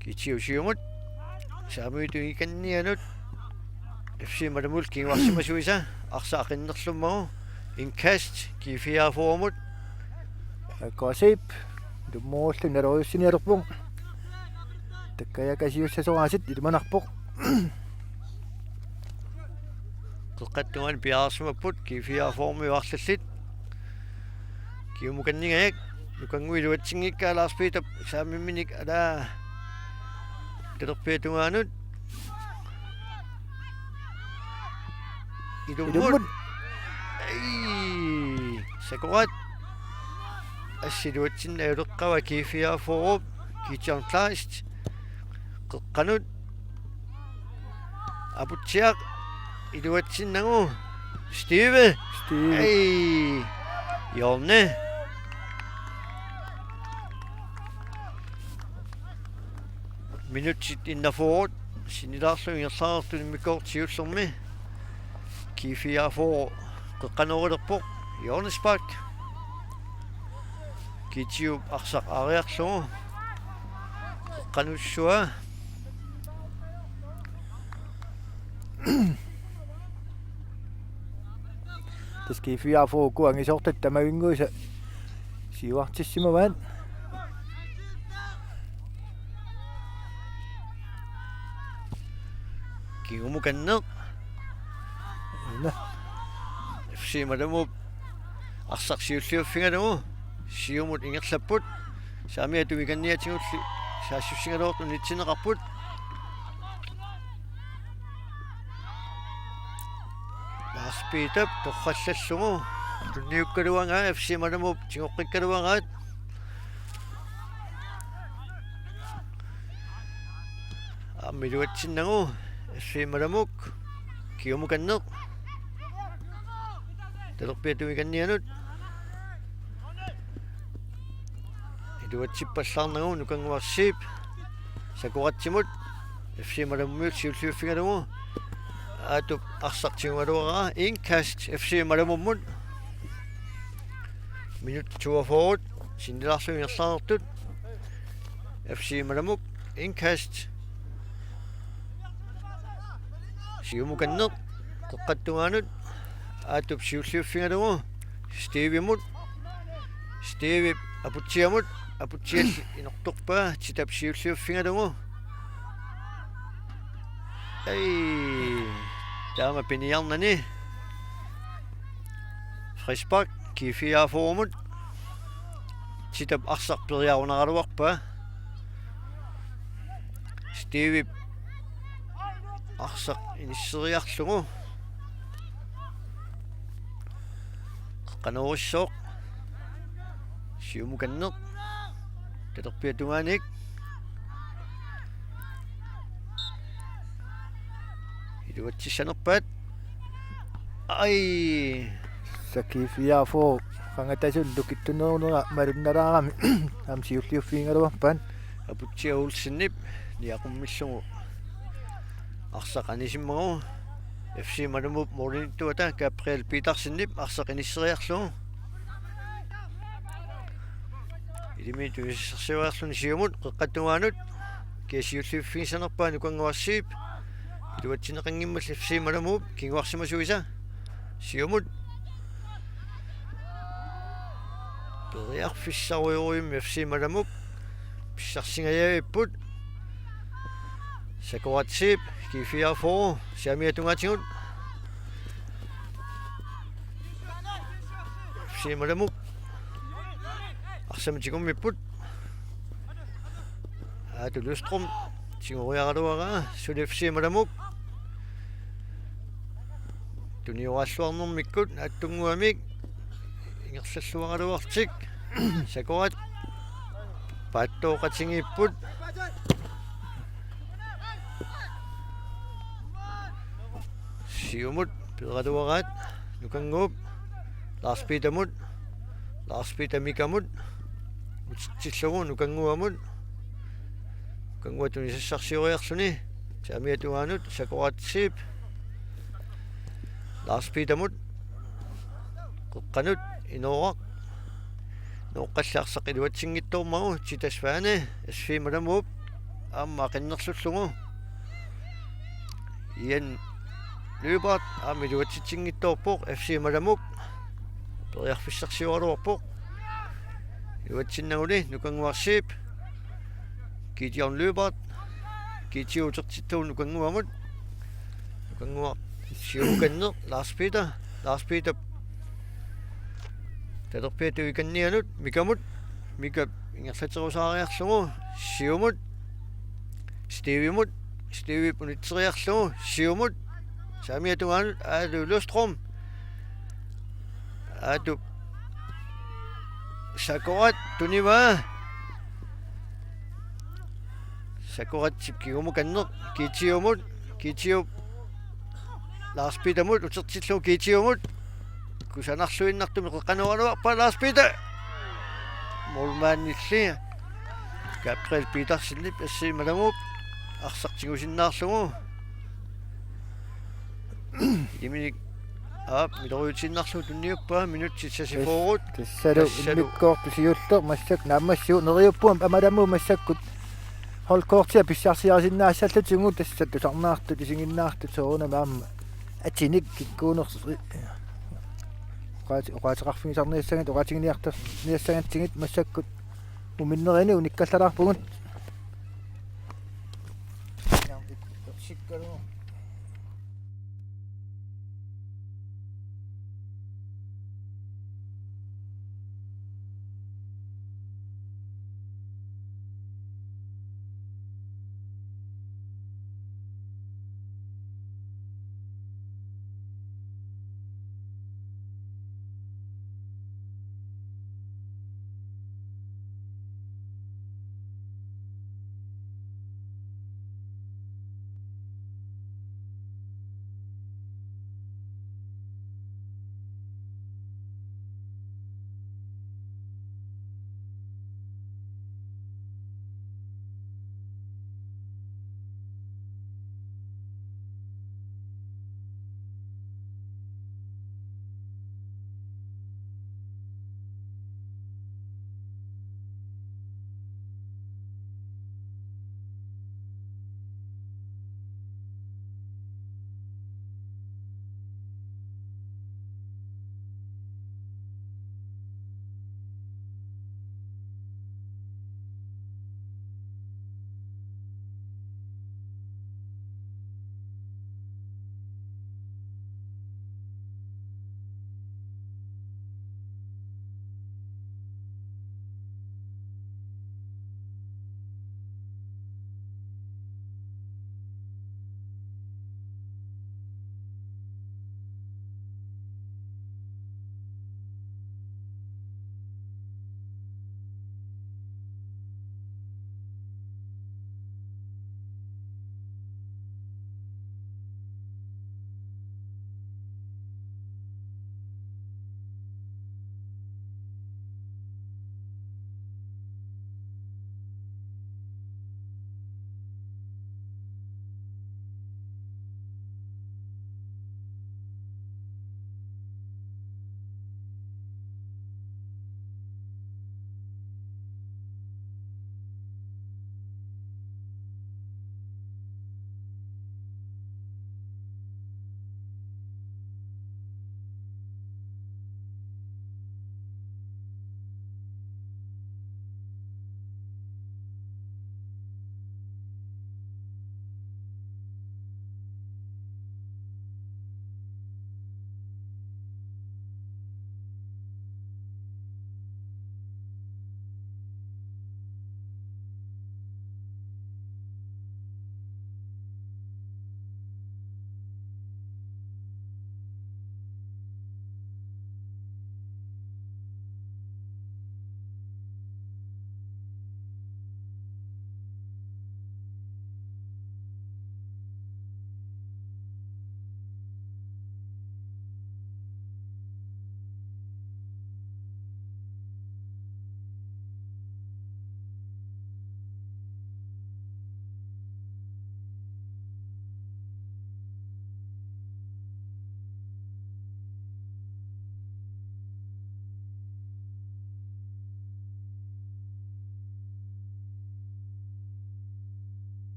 Kitiusiumut. Saamiutugikannianut. F C Malamulli kinguarsimasuisa. Arsaq aqinnerlummagu. Indkast. G fireogfyrremut. Akkuasiip. Tummoorluni naloriussinialerpoq. Takkajakasiussasoraasiit ilimanarpoq. Qeqqata tungaanut piareersimapput, G fireogfyrremiut arlallit. Kingumukanngikkajak, nukannguit iluatsinngikkaa Lars Peter, saamimminik alaa talerpiata tungaanut. Ilummut. Ilummut. Ai, sakoraat. Assi iluatsinnajuleqqavat G fireogfyrre, Gideon Kleist. Qanut. Aputsiaq. Iluatsinnagu. Steve. Steve. Ei. Hjørne. Minutsit enogfyrre. Sinnilaarlugu ingerlareertut immikkoortoq siullermi. G fireogfyrre qeqqanoorulerpoq. Hjørnespark. Kitiup arsaq aariarlugu. Qeqqanussua. Tassa G fireogfyrre uku angisoortut tamavinnguisa siuartissimavaat. Kingumukanneq. Una. F C Matamuup arsaq siulliuffigalugu siumut ingerlapput. Saamiata tungikanniatigulli saassussigaluartut unitsinneqarput. Lars Peterip torrallallugu tunniukkaluaraa F C Matamuup tigoqqikkaluaraat. Aamma iluatsinnagu F C Matamuk kingumukanneq. Talerpiata tungikannianut. Iluatsippallaarnagu Nukannguaq Zeeb. Sakoratsimut. F C Matamummiut siulliuffigalugu. Aatup arsaq tigugaluaraa. Indkast F C Matamummut. Minut toogfyrre. Sinnilaarlugu ingerlareertut. F C Matamuk. Indkast. Siumukanneq. Qeqqata tungaanut. Aatup siulliuffigalugu. Stevimut. Stevip Aputsiamut. Aputsialli inortorpaa. Titap siulliuffigalugu. Ei. Taama piniarnani. Frispark. G fireogfyrremut. Titap arsaq periarunaraluarpaa. Stevip arsaq inisseriarlugu. Qanoorissooq. Siumukanneq. Talerpiata tungaanut. Iluatsissanerpaat. Ai. Tassa G fireogfyrre qangatasunut lukittunerunera malunnalaarami. Aamma siulliuffigigaluarpaat. Aputsiaq Olsenip niaqummillugu arsaq anisimmagu. F C Matamuup målimiittuata Gabriel Petersenip arsaq inisseriarlugu. Ilimi tunisassarsioriarluni siumut qeqqata tungaanut. Kia siulliuffigissanerpaa Nukannguaq Zeeb. Iluatsinneqanngimmalli F C Matamuup kinguarsimasuisa. Siumut. Periarfissarujussuarmik F C Matamuk pissarsingajavipput. Sakoratsimut, G fireogfyrre, saamiata tungaatigut. F C Matamuk. Arsamik tigummipput. Aatu Løvstrøm, tigoriaraluaraa, suli F C Matamuk. Tunioraalluarnermikkut, naatsunnguamik. Ingerlalluaraluartik. Sakorat. Paattooqatigiipput. Siumut peeraluaraat Nukannguup. Lars Petermut. Lars Peter Mikamut. Utitsillugu Nukannguamut. Nukannguaq tunisassarsioriarluni. Saamiata tungaanut Sakoratsimut. Lars Petermut. Qeqqanut Inooraq. Inooqqalli arsaq iluatsinngitsoormagu Tita Svane, S C Matamuup aamma aqinnerlullugu. Ian Lyberth aamma iluatsitsinngitsoorpoq F C Matamuk. Periarfissarsioraluarpoq. Iluatsinnaguni Nukannguaq Zeeb. Gideon Lyberth. Gideon utertittugu Nukannguamut. Nukannguaq siumukanneq Lars Peter. Lars Peter. Talerpiata tungikannianut Mikamut. Mika ingerlaterusaariarlugu. Siumut. Stevimut. Stevip unitseriarlugu. Siumut. Saamiata tungaanut Aatu Løvstrøm. Aatu Sakorat tunivaa. Sakoratsip kingumut kanneq, Kitiumut, Kitiup Lars Petermut, utertillugu Kitiumut. Kusanarluinnartumik qeqqanooraluarpaa Lars Peter. Målmandilli Gabriel Petersenip assi Malamuup arsaq tigusinnaarlugu. Iminik aap, miloriutiinnarlugu tunniuppaa, minutsit seksogfyrre. Tassalu tassalu immikkoortoq siulleq massakkut naammassivoq, neriuppunga Malamuup massakkut holdkortia pissarsiarisinnaassallutigu, tassa tusarnaartut isiginnaartut soorunami aamma atinik kikkuunersoq. Oqaati-, oqaaseqarfigisarniassagaat, oqaatiginiartar-, niassagaatsigit massakkut uminnerini unikkallalaarpugut.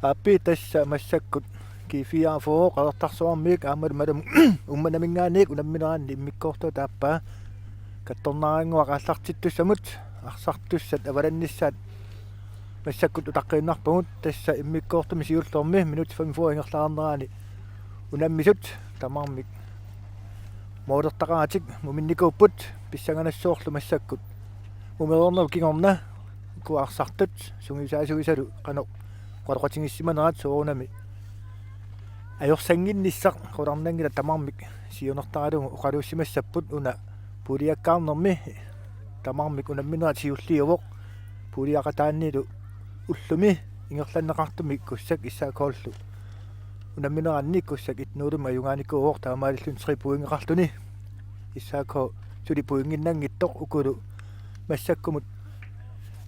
Aappi tassa massakkut G fireogfyrre Qeqertarsuarmiit aammalu Malum Uummannaminngaanniit unammineranni immikkoortuata aappaa kattornaraannguaq aallartittussamut arsartussat avalannissaat massakkut utaqqiinnarpagut. Tassa immikkoortumi siullermi minutsit femogfyrre ingerlaarnerani unammisut tamarmik moolertaqaratik muminnikuupput. Pissanganassaarlu massakkut mumereernerup kingorna uku arsartut sungiusaasuisalu qanoq oqaloqatigiissimanerat soorunami ajorsannginnissaq qularnanngilaq tamarmik siunertaralugu oqaluussimassapput. Una puuliakkaarnermi tamarmik unamminerat siulliuvoq. Puuliaqataanilu ullumi ingerlanneqartumi Kussak S A K-llu unammineranni Kussak et nul-imut ajugaanikuuvoq taamaalilluni tre pointeqarluni. S A K suli pointinnanngitsoq ukulu massakkumut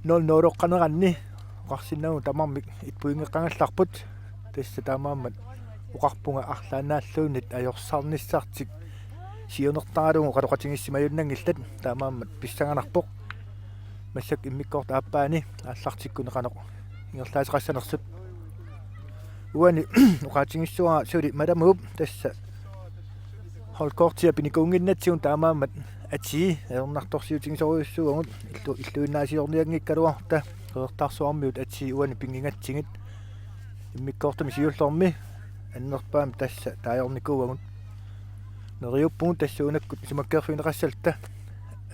nul nul-oqqaneranni oqarsinnagu tamarmik et pointeqqagallarput. Tassa taamaammat oqarpunga arlaannaalluunniit ajorsarnissartik siunertaralugu oqaloqatigiissimajunnanngillat. Taamaammat pissanganarpoq massakkut immikkoortup aappaani aallartikkunik qanoq ingerlaateqassanersut. Uani oqaatigissavara suli Malamuup tassa holdkortia pinikuunnginnatsigu taamaammat atii ajornartorsiutigisorujussuuvugut. Illu-, illuinnaasiornianngikkaluarutta Qeqertarsuarmiut atii uani pinngigatsigit immikkoortumi siullermi annerpaamik tassa taajornikuuagut. Neriuppugut tassa unakkut isumakkeerfigineqassalluta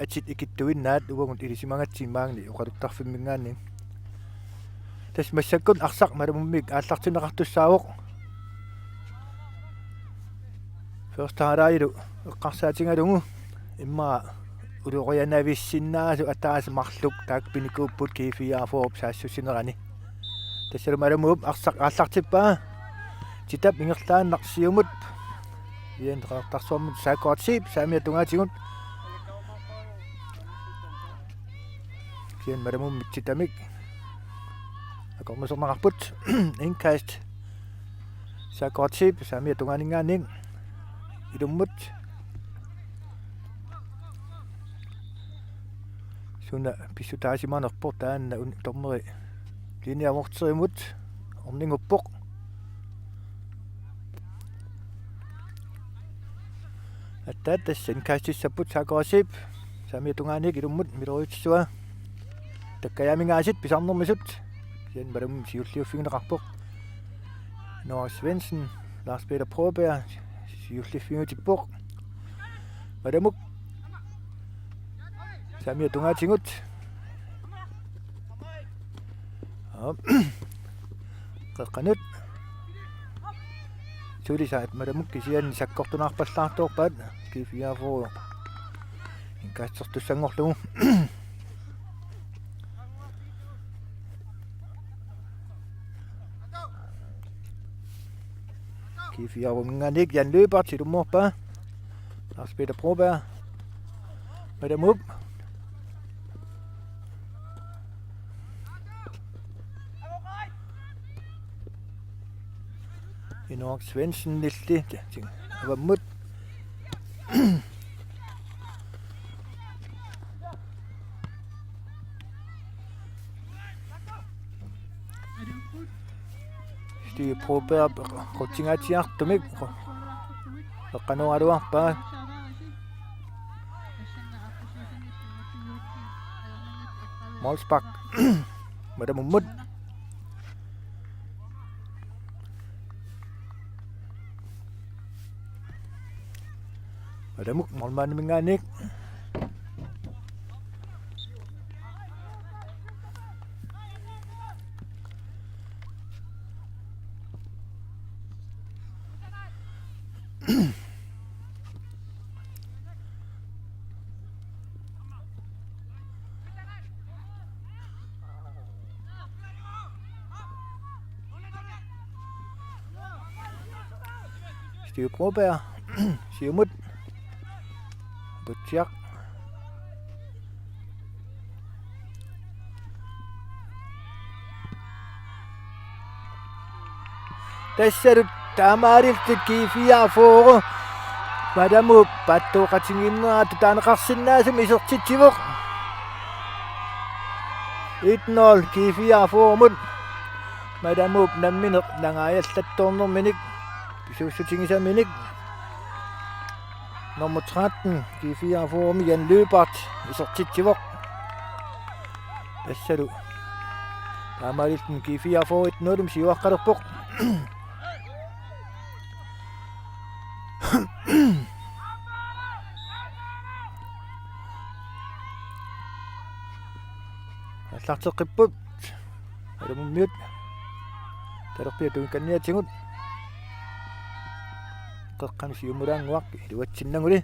atit ikittuinnaat uagut ilisimagatsigit maani oqaluttarfimminngaanniit. Tassa massakkut arsaq Malamummiit aallartinneqartussaavoq. Første halvlejilu eqqarsaatigalugu immaqa ulorianavissinnaasoq ataaseq marluk taakku pinikuupput G fireogfyrre saassussinerani. Tassalu Malamuup arsaq aallartippaa. Titap ingerlaannaq siumut. Ian Qeqertarsuarmut Saakoortiip saamiata tungaatigut. Kisianni Malamummik Titamik akornuserneqarput. Indkast. Saakoortiip saamiata tungaaninngaanniit ilummut. Suna pissutaasimanerpoq taanna un-, dommeri Lini Amorterimut orninguppoq. Aatsaat tassa indkastissapput Saakoortiip saamiata tungaaniit ilummut miloriutsisua. Takkajaamingaasiit pisarnermisut. Kisianni Malum siulliuffigineqarpoq. Noah Svendsen, Lars Peter Broberg siulliuffigiutippoq. Malamuk saamiata tungaatigut. Aap. Qeqqanut. Suli saat Malamuk kisianni sakkortunaarpallaartoorpaat G fireogfyrre indkastertussanngorlugu. G fireogfyrre-minngaanniit Jan Lyberth ilummuuppoq. Lars Peter Broberg. Malamuup. Inoaq Svendsenilli avammut. Stig Broberg qutsingaatsiartumik eqqanooraluarpaa. Målspark. Malamummut. Malamuk målmandiminngaanniit. Stig Broberg, siumut. Butsiaq. Tassalu taamaalillutik G fireogfyrre Malamuup paattooqatigiinneratut taaneqarsinnaasumik isertitsivoq. Et nul G fireogfyrre-mut. Matamuup nammineq nangaajallattoornerminik pisuussutigisaminik. Nummer tretten, G fireogfyrre, Jan Løbert, isertitsivoq. Tassalu taamaalilluni G fireogfyrre et nul-imik siuaqqalerpoq. Aallarteqqipput. Matamummiut. Talerpiata tungaaniatigut. Qeqqanut siumulaannguaq iluatsinnaguli.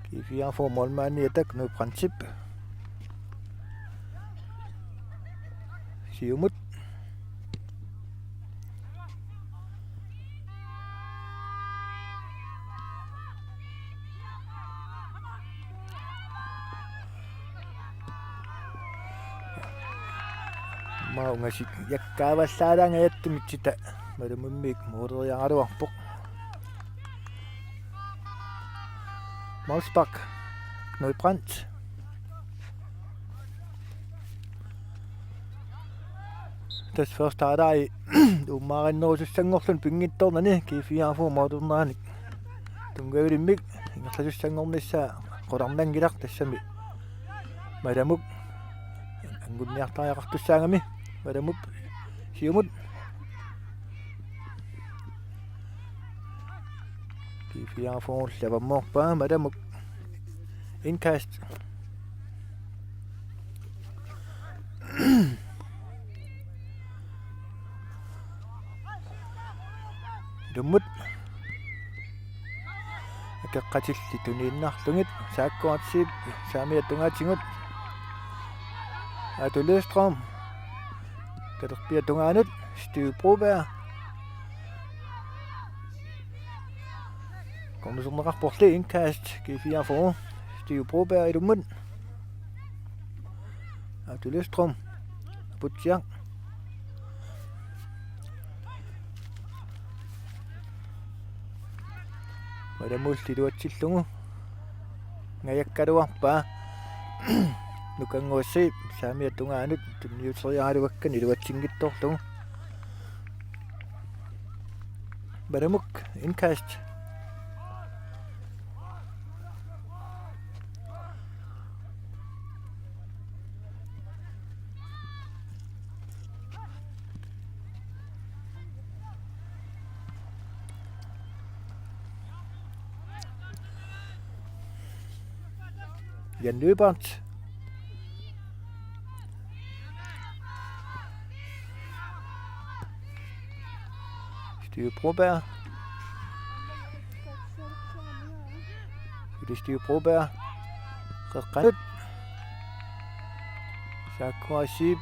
G fireogfyrre målmandiata Knud Brandtip. Siumut. Maungasit jakkaavallaalaangajattumik tita Matamummiit mooriaraluarpoq. Målspark. Knud Brandt. Tassa første halvleg uummaarinnerusussanngorluni pinngitsoornani G fireogfyrre målerneranik tunngavilimmik ingerlasussanngornissaa qularnanngilaq, tassami Matamuk anguniartariaqartussaagami. Matamup siumut. G fireogfyrre-llu avammoorpaa, Matamuk. Indkast. Ilummut. Akeqqatillit tuniinnarlugit, Saakkuartiip saamiata tungaatigut. Aatu Løvstrøm. Talerpiata tungaanut, Steve Broberg. Cornerserneqarporli, indkast, G fireogfyrre. Steve Broberg ilummut. Aatu Løvstrøm. Aputsiaq. Matamullu iluatsillugu. Ngajakkaluarpaa. Nukannguaq saamiata tungaanut tunniuteriaraluakka iluatsinngitsoorlugu. Matamuk, indkast. Jan Løbert. Steve Broberg. Steve Broberg. Qeqqanut. Saakkuartiip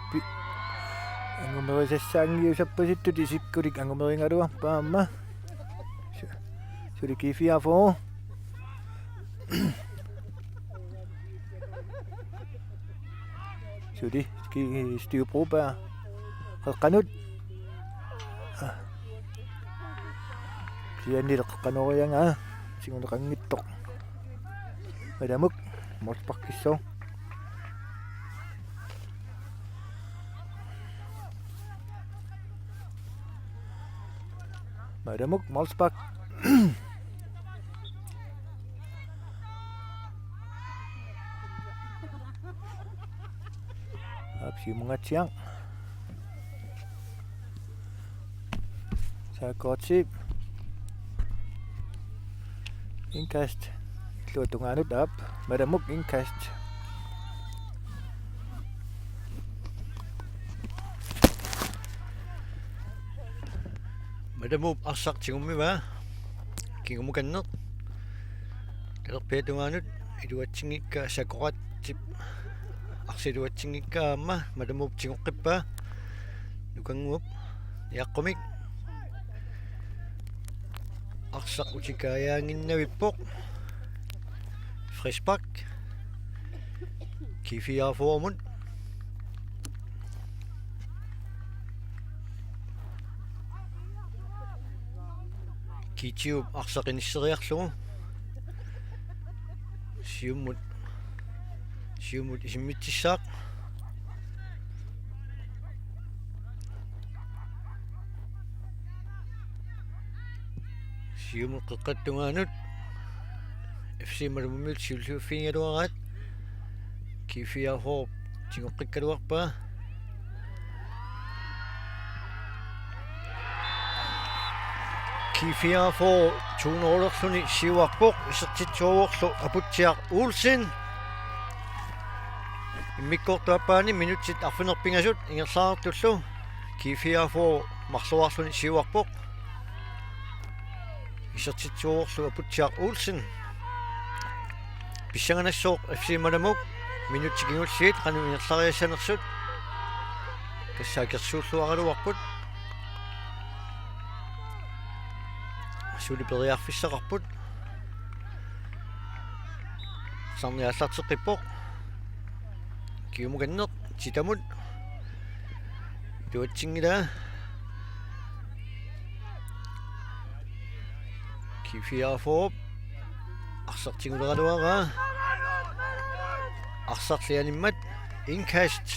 angumerisassaanngiusappasittut isikkulik angumerigaluarpaa aamma. Su-, suli G fireogfyrre. Suli Steve Broberg. Qeqqanut. Kisianni qeqqanoriagaa tiguneqanngitsoq. Matamuk målsparkissaaq. Matamuk målspark. Aap, siumungaatsiaq. Saakkuartiip. Indkast. Illuatungaanut, aap. Matamuk, indkast. Matamuup arsaq tigummivaa. Kingumukanneq. Talerpiata tungaanut iluatsinngikkaa Saakkuartiip. Arsaq iluatsinngikkaa aamma Matamuup tigoqqippaa. Nukannguup niaqqumik. Arsaq utikaajaannginnavippoq. Frispark. G fireogfyrre-mut. Kitiup arsaq inisseriarlugu. Siumut. Siumut isimmitsissaaq. Siumut qeqqata tungaanut F C Malamummiut siulliuffigigaluaraat. G fireogfyrre tigoqqikkaluarpaa. G fireogfyrre to nul-erluni siuarpoq, isertitsuuvorlu Aputsiaq Olsen. Immikkoortup aappaani minutsit arfineq-pingasut ingerlaartullu G fireogfyrre marluarluni siuarpoq. Isertitsuuvorlu Aputsiaq Olsen. Pissanganassooq F C Malamuk minutsit kingulliit qanoq ingerlariassanersut. Tassa akersuulluaraluarput. Suli periarfissaqarput. Arsarneq aallarteqqippoq. Kiumukanneq titamut. Ituatsinngilaa. G fireogfyrre. Arsaq tiguleraluaraa. Arsarli animmat. Indkast.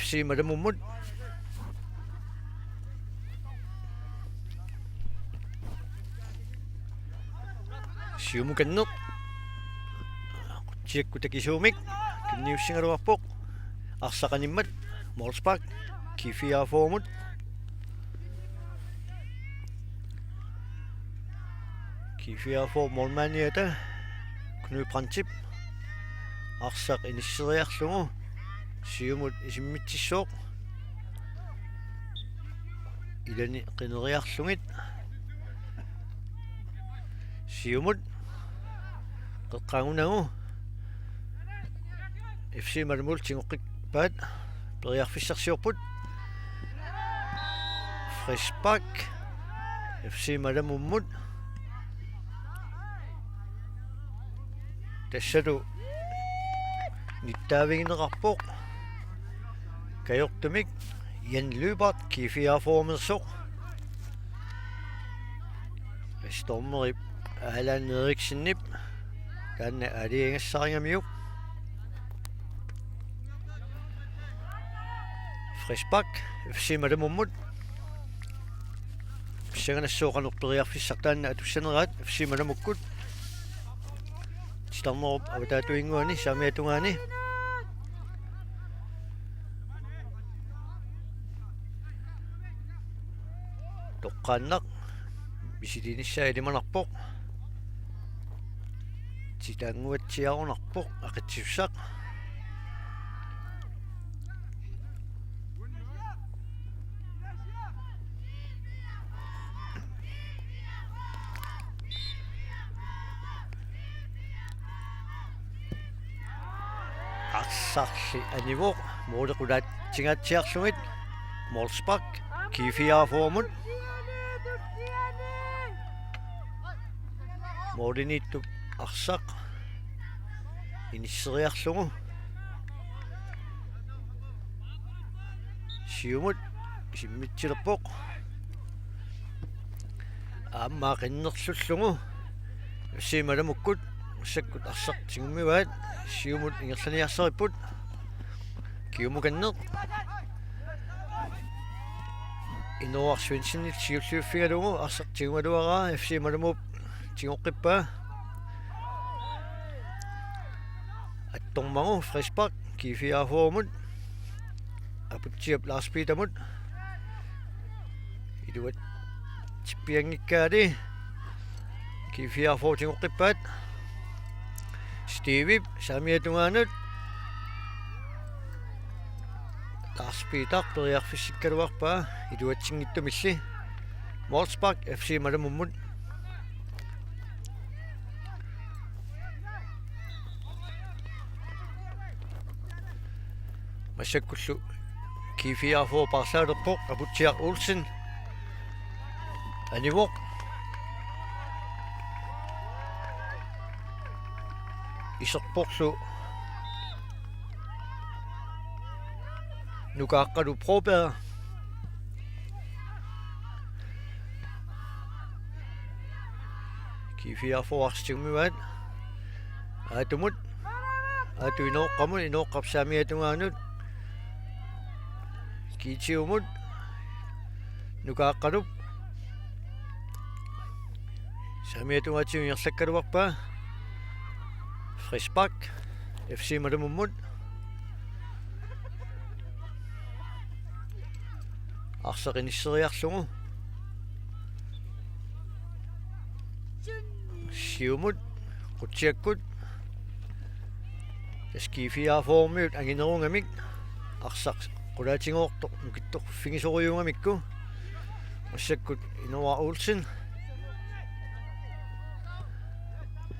F C Malamummut. Siumukanneq. Qutsiakkut takisuumik. Tunniussigaluarpoq. Arsaq animmat. Målspark. G fireogfyrre-mut. G fireogfyrre målmandiata Knud Brandtip. Arsaq inisseriarlugu. Siumut isimmitsissooq. Ilani qineriarlugit. Siumut qeqqaagunagu. F C Malamut tigoqqippaat, periarfissarsiorput. Frispark F C Malamummut. Tassalu nittaavigineqarpoq. Kajortumik Jan Lyberth G fireogfyrre-meersoq. Stormerip Allan Eriksenip taanna aalajangissaarigamiuk. Frispark F C Malamummut. Pissanganassooq qanoq periarfissaq taanna atussaneraat F C Malamukkut. Titarnerup avataatuinnguani saamiata tungaani. Toqqaannaq misiliinissaa ilimanarpoq. Titaannguatsiarunarpoq Aqitsisussaq. Arsarli anivoq, måli qulaatsinngaatsiarlugit. Målspark G fireogfyrre-mut. Målimiittup arsaq inisseriarlugu. Siumut isimmitsilerpoq. Aamma qinnerlullugu F C Malamukkut massakkut arsaq tigummivaat, siumut ingerlaniarsaripput. Kiumukanneq. Inooraq Svendsenip siulliuffigalugu arsaq tigugaluaraa, F C Malamup tigoqqippaa. Attormagu frispark G fireogfyrre-mut. Aputsiap Lars Petermut. Iluatsippianngikkaali. G fireogfyrre tigoqqippaat. Stevep saamiata tungaanut. Lars Peter periarfissikkaluarpaa iluatsinngitsumilli. Målspark F C Malamummut. Massakkullu G fireogfyrre paarlaalerpoq, Aputsiaq Olsen. Anivoq. Iserporlu Nuka Aqqalu Broberg. G fireogfyrre arsaq tigummivaat. Aatumut. Aatu Inooqqamut, Inooqqap saamiata tungaanut. G tyve-mut. Nuka Aqqalup. Saamiata tungaatigut ingerlakkaluarpaa. Frispark. F C Matamummut. Arsaq inisseriarlugu. Siumut, qutsiakkut. Tassa G fireogfyrremiut anginerugamik. Arsaq qulaatigoortoq nukittoqiffigisorujuugamikku. Massakkut Inoa Olsen.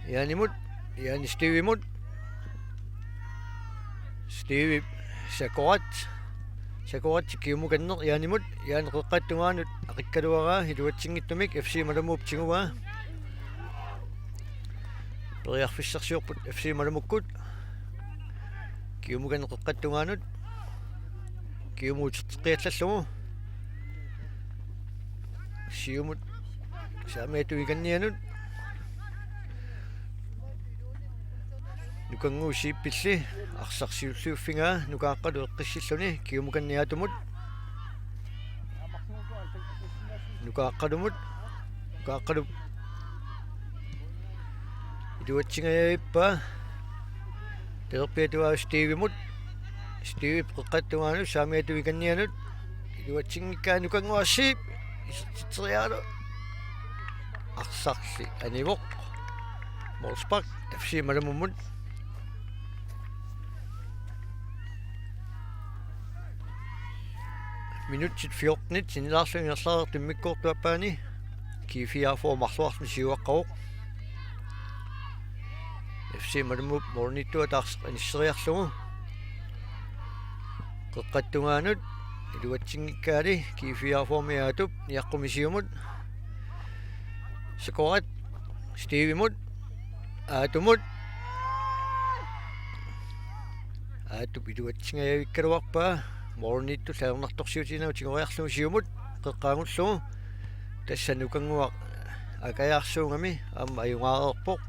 Janimut, Jani Stevimut. Steve Sakorat. Sakorat kiumukanneq Janimut. Jani qeqqata tungaanut aqikkaluaraa iluatsinngitsumik F C Matamuup tiguaa. Periarfissarsiorput F C Matamukkut. Kiumukanneq qeqqata tungaanut. Kiumuuteqqiallallugu. Siumut saamiata tungaaniannut. Nukannguup Siipilli arsaq siulliuffigaa Nuka Aqqalu eqqissilluni kiumukanneq Aatumut. Nuka Aqqalumut. Nuka Aqqalu iluatsingajavippaa. Talerpiata tungaanut Stevimut. Steve qeqqata tungaanut saamiata tungaaniannut. Iluatsinngikkaa Nukannguaq Siip. Isertitseriaraluarpoq. Arsarli anivoq. Målspark F C Matamummut. Minutsit fjortenit sinnilaarlugit ingerlareersoq immikkoortup aappaani. G fireogfyrre marluarluni siuaqqavoq. F C Matamuup målimiittuata arsaq inisseriarlugu. Qeqqata tungaanut iluatsinngikkaali G fireogfyrremiut Aatup niaqqummi siumut. Sakorat Stevimut. Aatumut. Aatup iluatsingajavikkaluarpaa. Målimiittulli ajornartorsiutiginagu tigoriarlugu siumut. Qeqqaangullugu. Tassa Nukannguaq akajaarsuugami aamma ajugaareerpoq.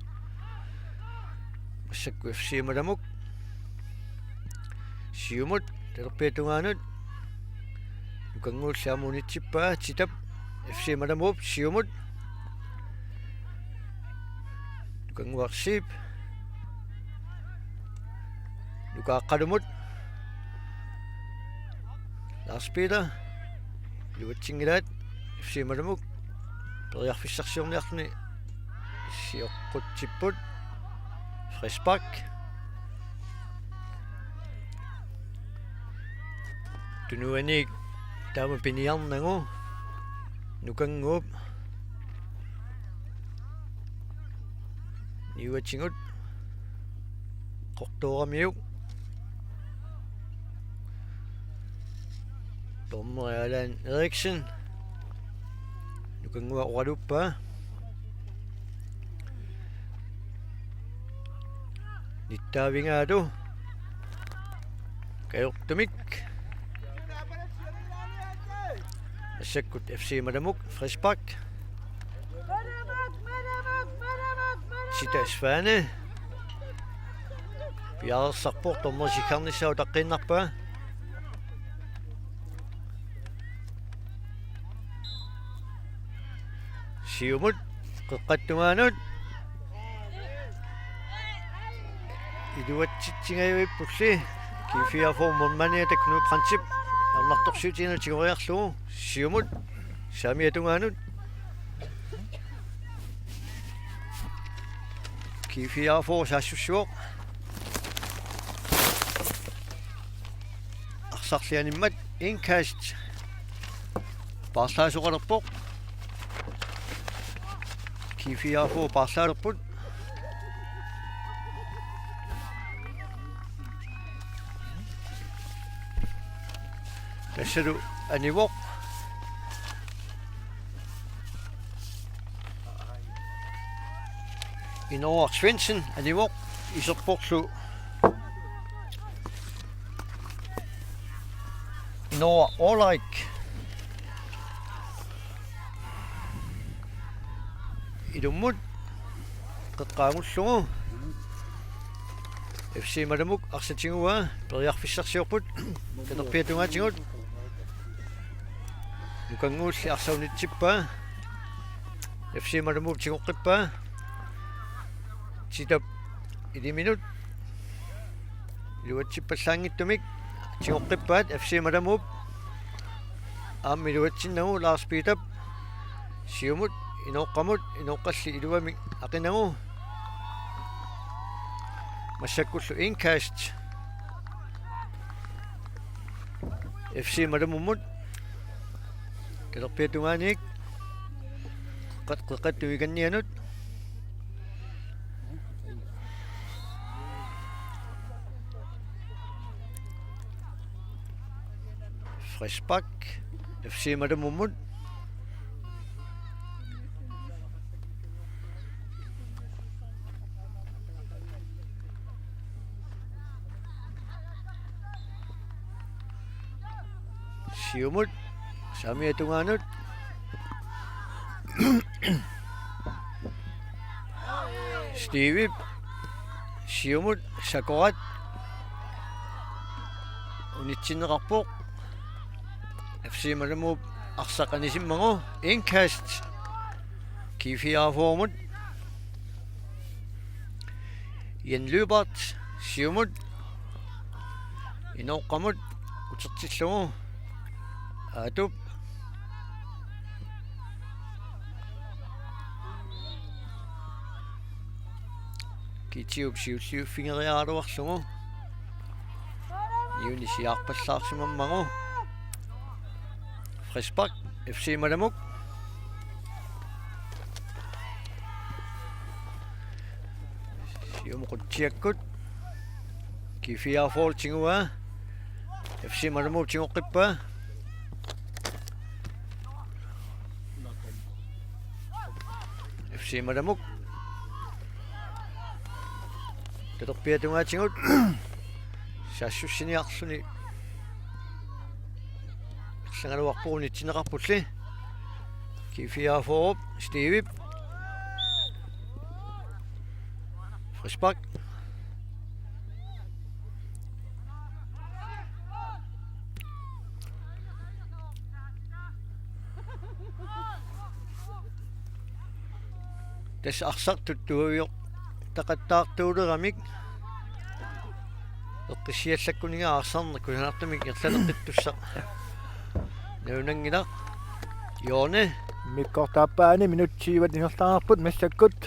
Massakkut F C Matamuk. Siumut, talerpiata tungaanut. Nukannguulli aamma unitsippaa, Titap. F C Matamuup, siumut. Nukannguaq Siip. Nuka Aqqalumut. Lars Peter. Iluatsinngilaat. F C Matamuk. Periarfissarsiorniarluni sioqqutsipput. Frispark. Tunuaniit taama piniarnagu. Nukannguup. Niuatigut. Qortooramiuk. Dommeri Allan Eriksen. Nukannguaq oqaluuppaa. Nittaavigaalu. Kajortumik. Massakkut F C Matamuk, frispark. Sita Svane. Piareersarpoq, dommeri sikkarnissaa utaqqiinnarpaa. Siumut, qeqqata tungaanut. Iluatsitsinngajavippulli. G fireogfyrre målmandiata Knud Prantip. Ajornartorsiutigineq tigoriarlugu. Siumut. Saamiata tungaanut. G fireogfyrre saassussivoq. Arsarli animmat indkast. Paarlaasoqalerpoq. G fireogfyrre paarlaalerput. Tassalu anivoq. Inoa Svendsen anivoq, iserporlu Inoa Olaik. Ilummut qeqqaangullugu. F C Matamuk arsaq tiguaa, periarfissarsiorput. Talerpiata tungaatigut. Nukannguulli arsaq unitsippaa. F C Matamuup tigoqqippaa. Titap iliminut iluatsippallaanngitsumik tigoqqippaat F C Matamuup. Aamma iluatsinnagu Lars Peterip siumut inooqqamut, inooqqalli iluamik aqinagu. Massakkullu indkast F C Matamummut. Talerpiata tungaaniit qeqqat-, qeqqattup ikannianut. Frispark F C Matamummut. Siumut saamiata tungaanut. Stevep siumut, Sakorat unitsinneqarpoq. F C Matamuup arsaq anisimmagu, indkast G fireogfyrremut. Jan Lyberth siumut inooqqamut utertillugu. Aatup Kitiup siulliuffigeriaraluarlugu. Niuni siaarpallaarsimammagu. Frispark F C Matamuk. Siumut qutsiakkut. G fireogfyrre tiguaa. F C Matamuup tigoqqippaa. F C Matamuk. Talerpiata tungaatigut. Saassussiniarluni. Erlagaluarpoq unitsinneqarpulli. G fireogfyrrep Stevep. Frispark. Tassa arsartut tuaviortaqattaartuuleramik eqqissiallakkuninnga arsarneq kusanartumik ingerlaneqqittussaq nalunaanngilaq. Jone. Immikkoortup aappaani minutsit tyvet ingerlareerput massakkut.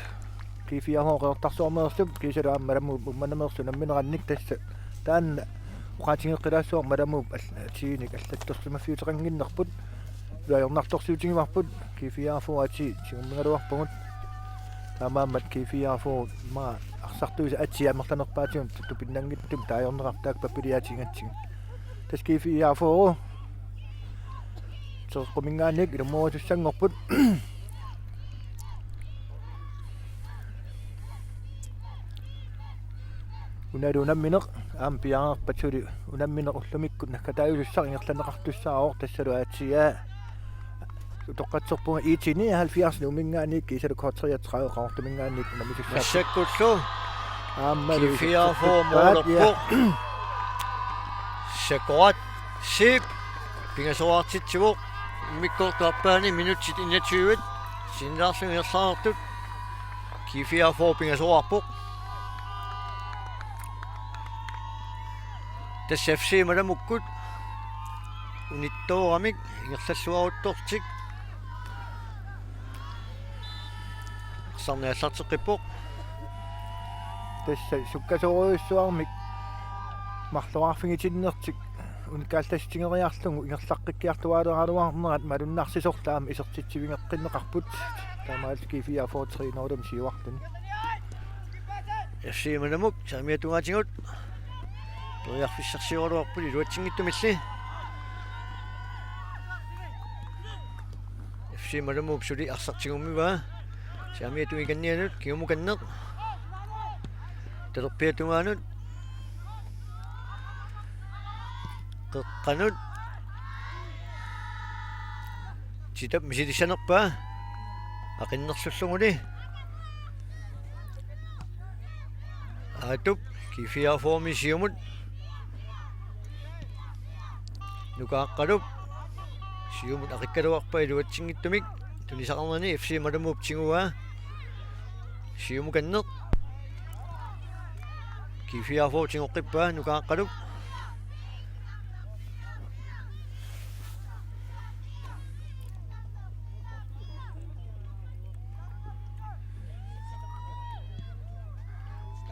G fireogfyrre Qeqertarsuarmeersup kiisalu aamma Matamuup Uummannaameersup unamminerannik tassa taanna oqaatigeqqilaassuaq Matamuup al-, tiinik allattorsimaffiuteqannginnerput. Ilaa ajornartorsiutigivarput G fireogfyrre atii tigummigaluarpugut. Taamaammat G fireogfyrre immaqa arsartuisa atii amerlanerpaatigut tupinnanngitsumik taagorneqarpoq taakku pappiaatigigatsigit. Tassa G fireogfyrre Teqeqquminngaanniit ilummerisussanngorput. Unalu unammineq aamma piareerpat suli unammineq ullumikkut naggataajussussaq ingerlanneqartussaavoq tassalu aatsaat. Utoqqatserpunga IT nioghalvfjerds Nuumminngaanniit kiisalu K treogtredive Qaqortuminngaanniit unammisussaavoq. Massakkullu. Aamma G fireogfyrre målerpoq. Sakorat Zeeb pingasoraartitsivoq. Immikkoortup aappaani minutsit enogtyve sinnilaarlugit ingerlareertut G fireogfyrre pingasoraarpoq. Tassa F C Matamukkut unittooramik ingerlalluaruttortik. Arsarneq aallarteqqippoq. Tassa sukkasoorujussuarmik marloriarfigitinnertik unikaallassitigeriarlugu ingerlaqqikkiartuaaleraluarnerat malunnarsisorlu aamma isertitsivigeqqinneqarput. Taamaalilluni G fireogfyrre tre nul siuarluni. F C Matamuk saamiata tungaatigut periarfissarsioraluarput iluatsinngitsumilli. F C Matamuup suli arsaq tigummivaa. Saamiata tungaaniit kingumukanneq. Talerpiata tungaanut. Qeqqanut. Titap misilissanerpaa. Aqinnerlulluguni. Aatup G fireogfyrremi siumut. Nukaaqqalup Siumut aqikkaluarpaa iluatsinngitsumik. Tunisaqarnani F C Matamuup tiguaa. Siumukanneq. G fireogfyrre tigoqqippaa Nukaaqqalup.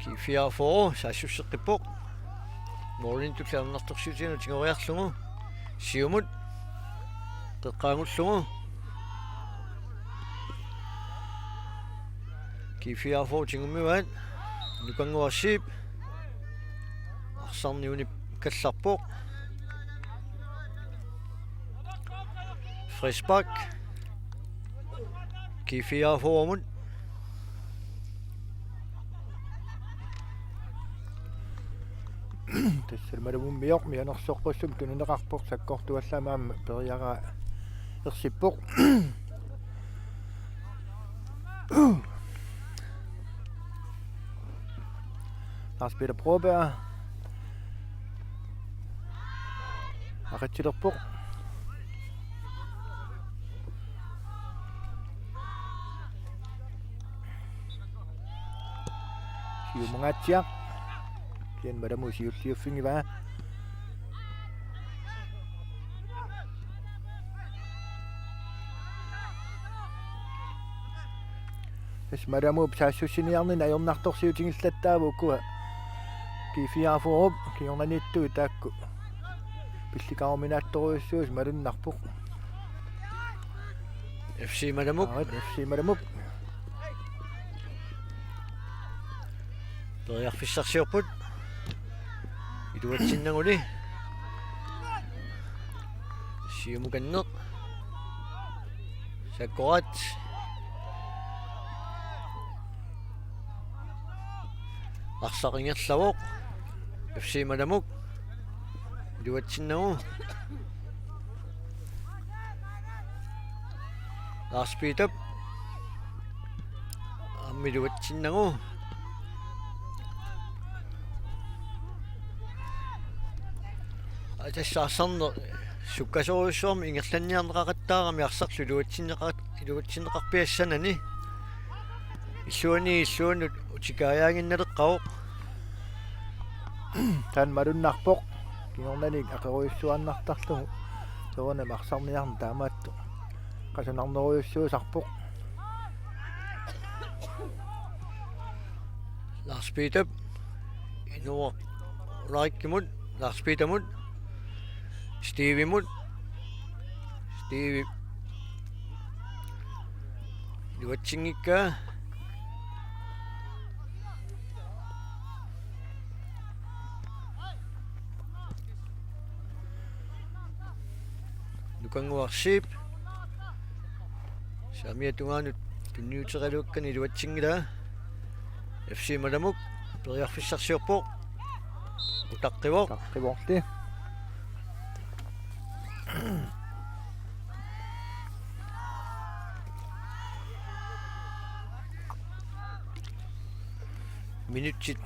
G fireogfyrre saassusseqqippoq. Målimiittup ajornartorsiutigalugu tigoriarlugu. Siumut. Qeqqaangullugu. G fireogfyrre tigummivaat. Nukannguaq Zeeb. Arsarniunip kallarpoq. Frispark. G fireogfyrre-mut. Tassa Matamummiormianersoqqussummik tunineqarpoq, sakkortuallaamik aamma periaraa ersippoq. Lars Peter Broberg. Aqitsilerpoq. Siumungaatsiaq. Kisianni Matamuup siulliuffigivaat. Tassa Matamuup saassussiniarnini ajornartorsiutigillattaavoq ukua. G fireogfyrre-p kingornaniittuut taakku pillikaruminaattorujussuusut malunnarpoq. F C Matamuk. Aarit, F C Matamuk. Periarfissarsiorput. Iluatsinnaguli. Siumukanneq. Sakkoraat. Arsaq ingerlavoq. F C Matamuk. Iluatsinnagu. Lars Peterip. Aamma iluatsinnagu. Aa, tassa arsarneq sukkasoorujussuarmik ingerlanniarneqaqattaarami arsarlu iluatsinneqa-, iluatsinneqarpiassanani. Illuani illuanut utikaajaannginnaleqqavoq. Taanna malunnarpoq. Kingornanik aqerujussuaannartarlugu. Soorunami arsarniarneq taamaattoq qasunarnerujussuusarpoq. Lars Peterip. Inuup Ulrikkimut. Lars Peterimut. Stevemut. Steve. Iluatsinngikkaa. Nukannguaq Zeeb. Saamiata tungaanut tunniuterialuakkani iluatsinngilaa. F C Matamuk periarfissarsiorpoq. Utaqqivoq. Utaqqivorli. Minutsit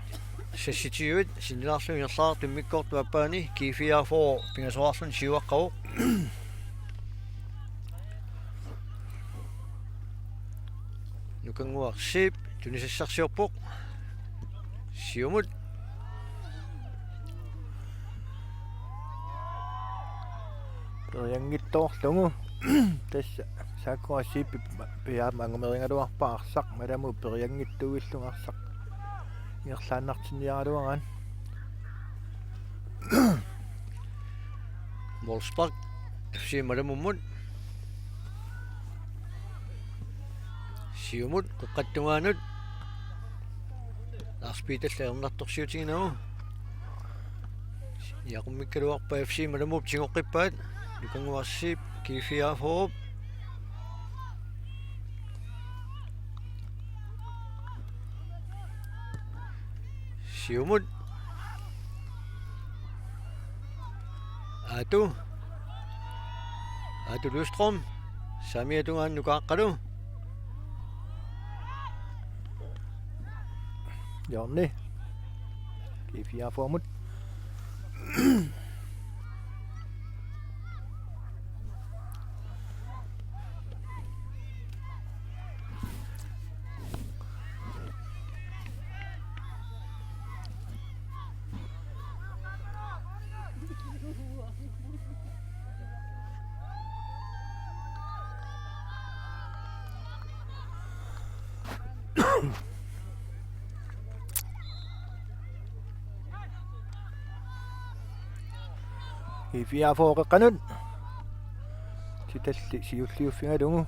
seksogtyve sinnilaarlugu ingerlareersoq immikkoortup aappaani G fireogfyrre pingasoraarluni siuaqqavoq. Nukannguaq Zeeb tunisassarsiorpoq. Siumut. Perianngitsoorlugu. Tassa Sakkoraat Zeebip piaamma angumerigaluarpaa arsaq, Matamuup perianngitsuuillugu arsaq ingerlaannartinniaraluaraat. Målspark F C Matamummut. Siumut qeqqata tungaanut. Lars Peterip ajornartorsiutiginagu. Niaqummikkaluarpaa F C Matamuup tigoqqippaat. Nukannguaq Zeeb G fireogfyrre. Siumut. Aatu. Aatu Lystrøm. Saamiata tungaanut Nukaaqqalu. Hjørne. G fireogfyrre-mut. G-fireogfyrre qeqqanut. Titalli siulliuffigalugu.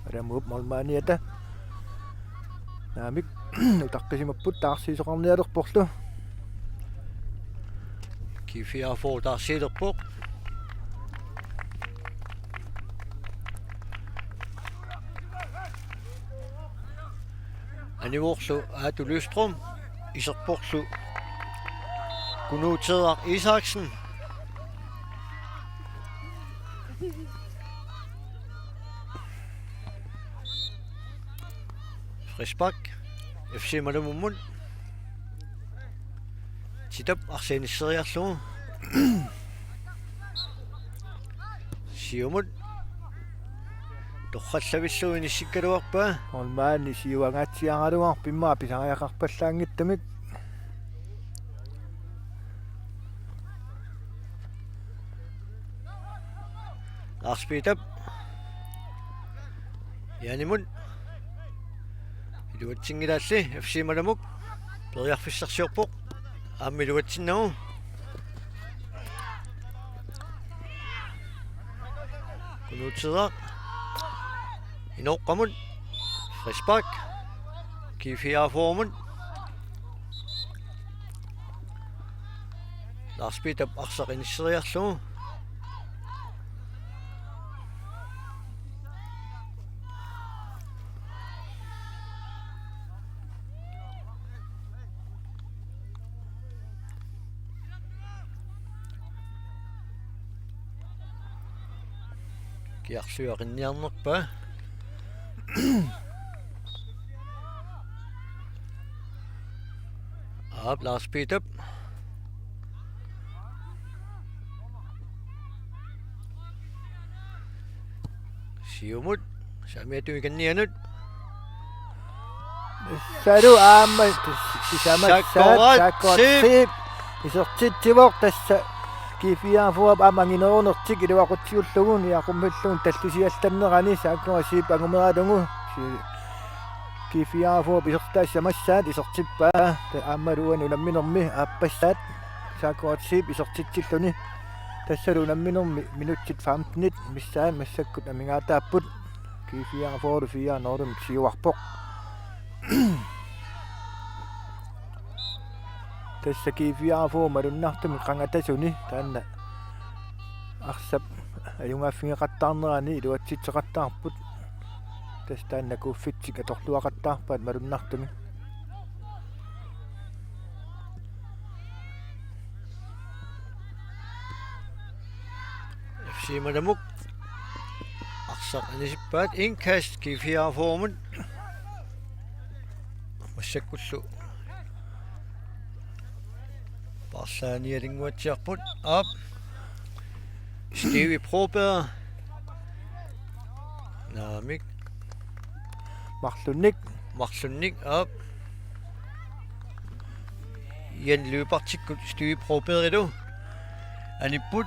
Alamuup målmandiata. Naamik, utaqqisimapput taarsiisoqarnialerporlu. G-fireogfyrre taarsiilerpoq. Anivorlu Aatu Lystrøm, iserporlu Kunuuteeraq Isaksen. Frispark F C Manamummut. Titap arsaq inisseriarlugu. Siumut. Torrallavillugu inissikkaluarpaa. Målmandi siuangaatsiaraluarpoq immaqa pisariaqarpallaanngitsumik. Lars Peter. Janimut. Iluatsinngilaalli F C Manamuk. Periarfissarsiorpoq. Aamma iluatsinnagu. Kunuuteeraq. Inooqqamut. Frispark. G-fireogfyrremut. Lars Peter arsaq inisseriarlugu. Kiarluaqinniarnerpa. Aap, Lars Peter. Siumut, saamiata tungaanut. Salu aamma sisamassaat Sakkorat Sakkorat Zeeb. Zeeb. Isertitsivoq tassa G-fireogfyrre aamma anginerunertik iluaqutsiullugu niaqqummillugu tallusiallannerani Sakkorat Zeeb angumeralugu. Si-, G-fireogfyrre isertitaat sisamassaat isertippaa. Ta-, aammalu uani unamminermi aappassaat Sakkorat Zeeb isertitsilluni. Tassalu unamminermi minutsit femtenit missaat massakkut amigaataapput. G-fireogfyrre fire nul siuarpoq. Tassa G-fireogfyrre malunnartumik qangatasuni taanna arsap ajugaaffigeqattaarnerani iluatsitseqattaarput. Tassa taanna kuuffitsik atorluaqattaarpaat malunnartumik. F C Manamuk. Arsaq anisippaat indkast G-fireogfyrremut. Massakkullu. Paarlaanialunnguatsiarput. Aap. Stevie Broberg. Naamik. Marlunnik. Marlunnik, aap. Jan Lybertikkut Stevie Brobergilu. Anipput.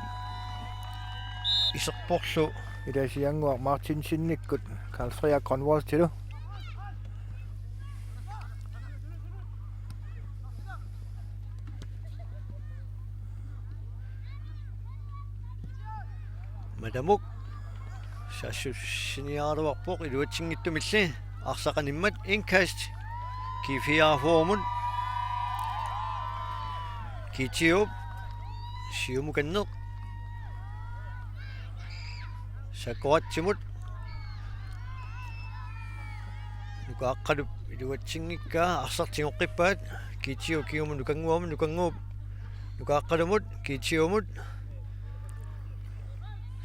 Iserporlu. Ilasiannguaq Martinsenikkut Karl Frederik Grønvoldtilu. Manamuk. Saassussiniaraluarpoq iluatsinngitsumilli. Arsaq animmat indkast. G-fireogfyrremut. Kitiup. Siumukanneq. Sakkoratsimut. Nukaaqqalup iluatsinngikkaa arsaq tigoqqippaat. Kitiup kingumut Nukannguamut, Nukannguup Nukaaqqalumut, Kitiumut.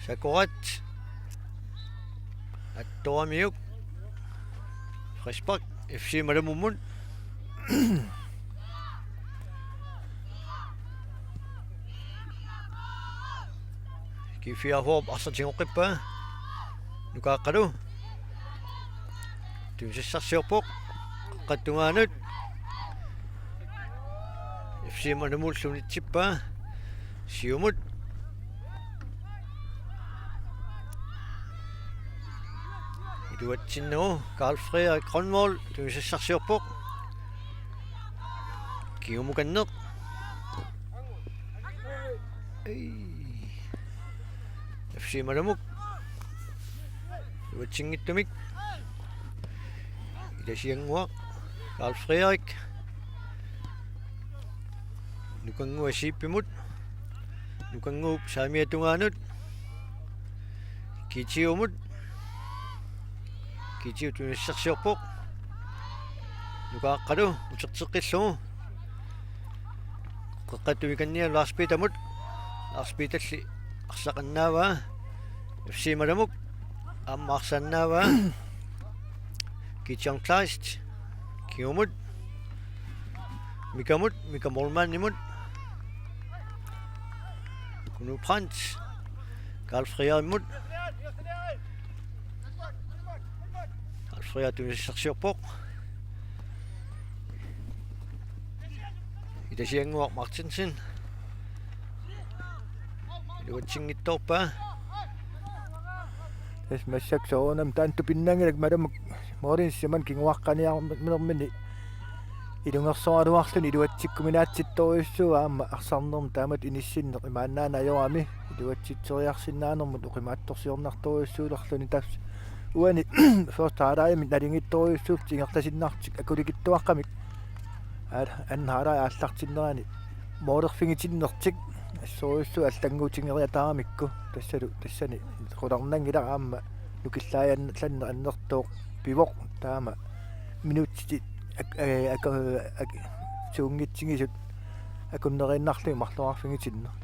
Sakkorat. Attoramiuk. Frispark F C Manamummut. G-fireogfyrre arsaq tigoqqippaa. Nukaaqqalu. Tunisassarsiorpoq. Qattungaanut. F C Manamullu unitsippaa. Siumut. Iluatsinnagu Karl Frederik Grønvold tunisassarsiorpoq. Kingumukanneq. Ei. F C Malamuk. Iluatsinngitsumik. Ilasiannguaq Karl Frederik. Nukannguaq Siipimut. Nukannguup saamiata tungaanut. Kitiumut. Kitiup tunisassarsiorpoq. Nukaaqqalu uterteqqillugu. Qeqqattuikannialu Lars Petermut. Lars Peterli arsaq annaavaa. F C Malamuk. Aamma arsaq annaavaa. Gideon Kleist. Kingumut. Mikamut. Mika Mollmannimut. Knud Brandt. Karl Frederikimut. Karl Frederik tunisassarsiorpoq. Ilasiannguaq Martinsen. Iluatsinngitsoorpaa. Tassa massakkut soorunami taanna tupinnanngilaq, Malamuk moorinissiman kinguaqqaniarnermini ilungersoraluarluni iluatsikkuminaatsittorujussuuvoq, aamma arsarnermi taamatut inissinneq imaannaana ajorami iluatsitseriarsinnaanermut oqimaatsorsiornartorujussuulerluni. Tassa uani første halvlegimi nalunngitsorujussuullutik ingerlasinnarlutik akulikitsuaqqamik. Aal-, anden halvleg aallartinnerani moolerfigitinnertik assorujussuaq allannguutigeriataramikku. Tassalu tassani qularnanngilaq, aamma nukillaajannerlanneq annertooq pivoq, taama minutsit ak-, ee, ak-, ak-, suunngitsigisut akunneriinnarlugit marloriarfigitinneq.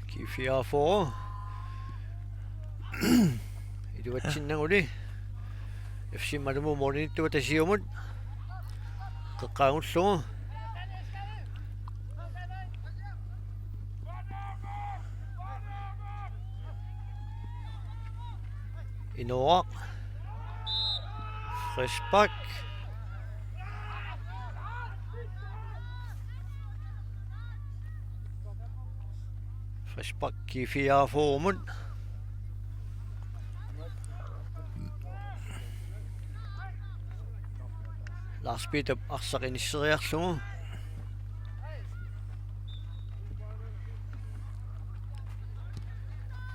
G fireogfyrre. Iluatsinnaguli. F C Malamuk mooriniittuata siumut. Qeqqaagullugu. Inooraq. Frispark. Frispark G fireogfyrremut. Lars Peter arsaq inisseriarlugu.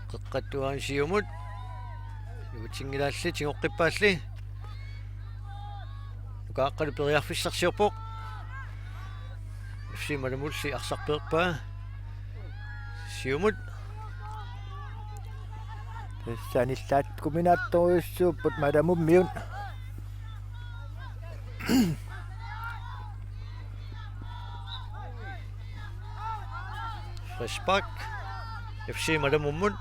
Qeqqattuaani siumut. Iluatsinngilaalli, tigoqqippaalli. Nukaaqqalu periarfissarsiorpoq. F C Malamulli arsaq peerpaa. Siumut. Tassa anillaattuminaattorujussuupput Malamummiut. Frispark. F C Malamummut.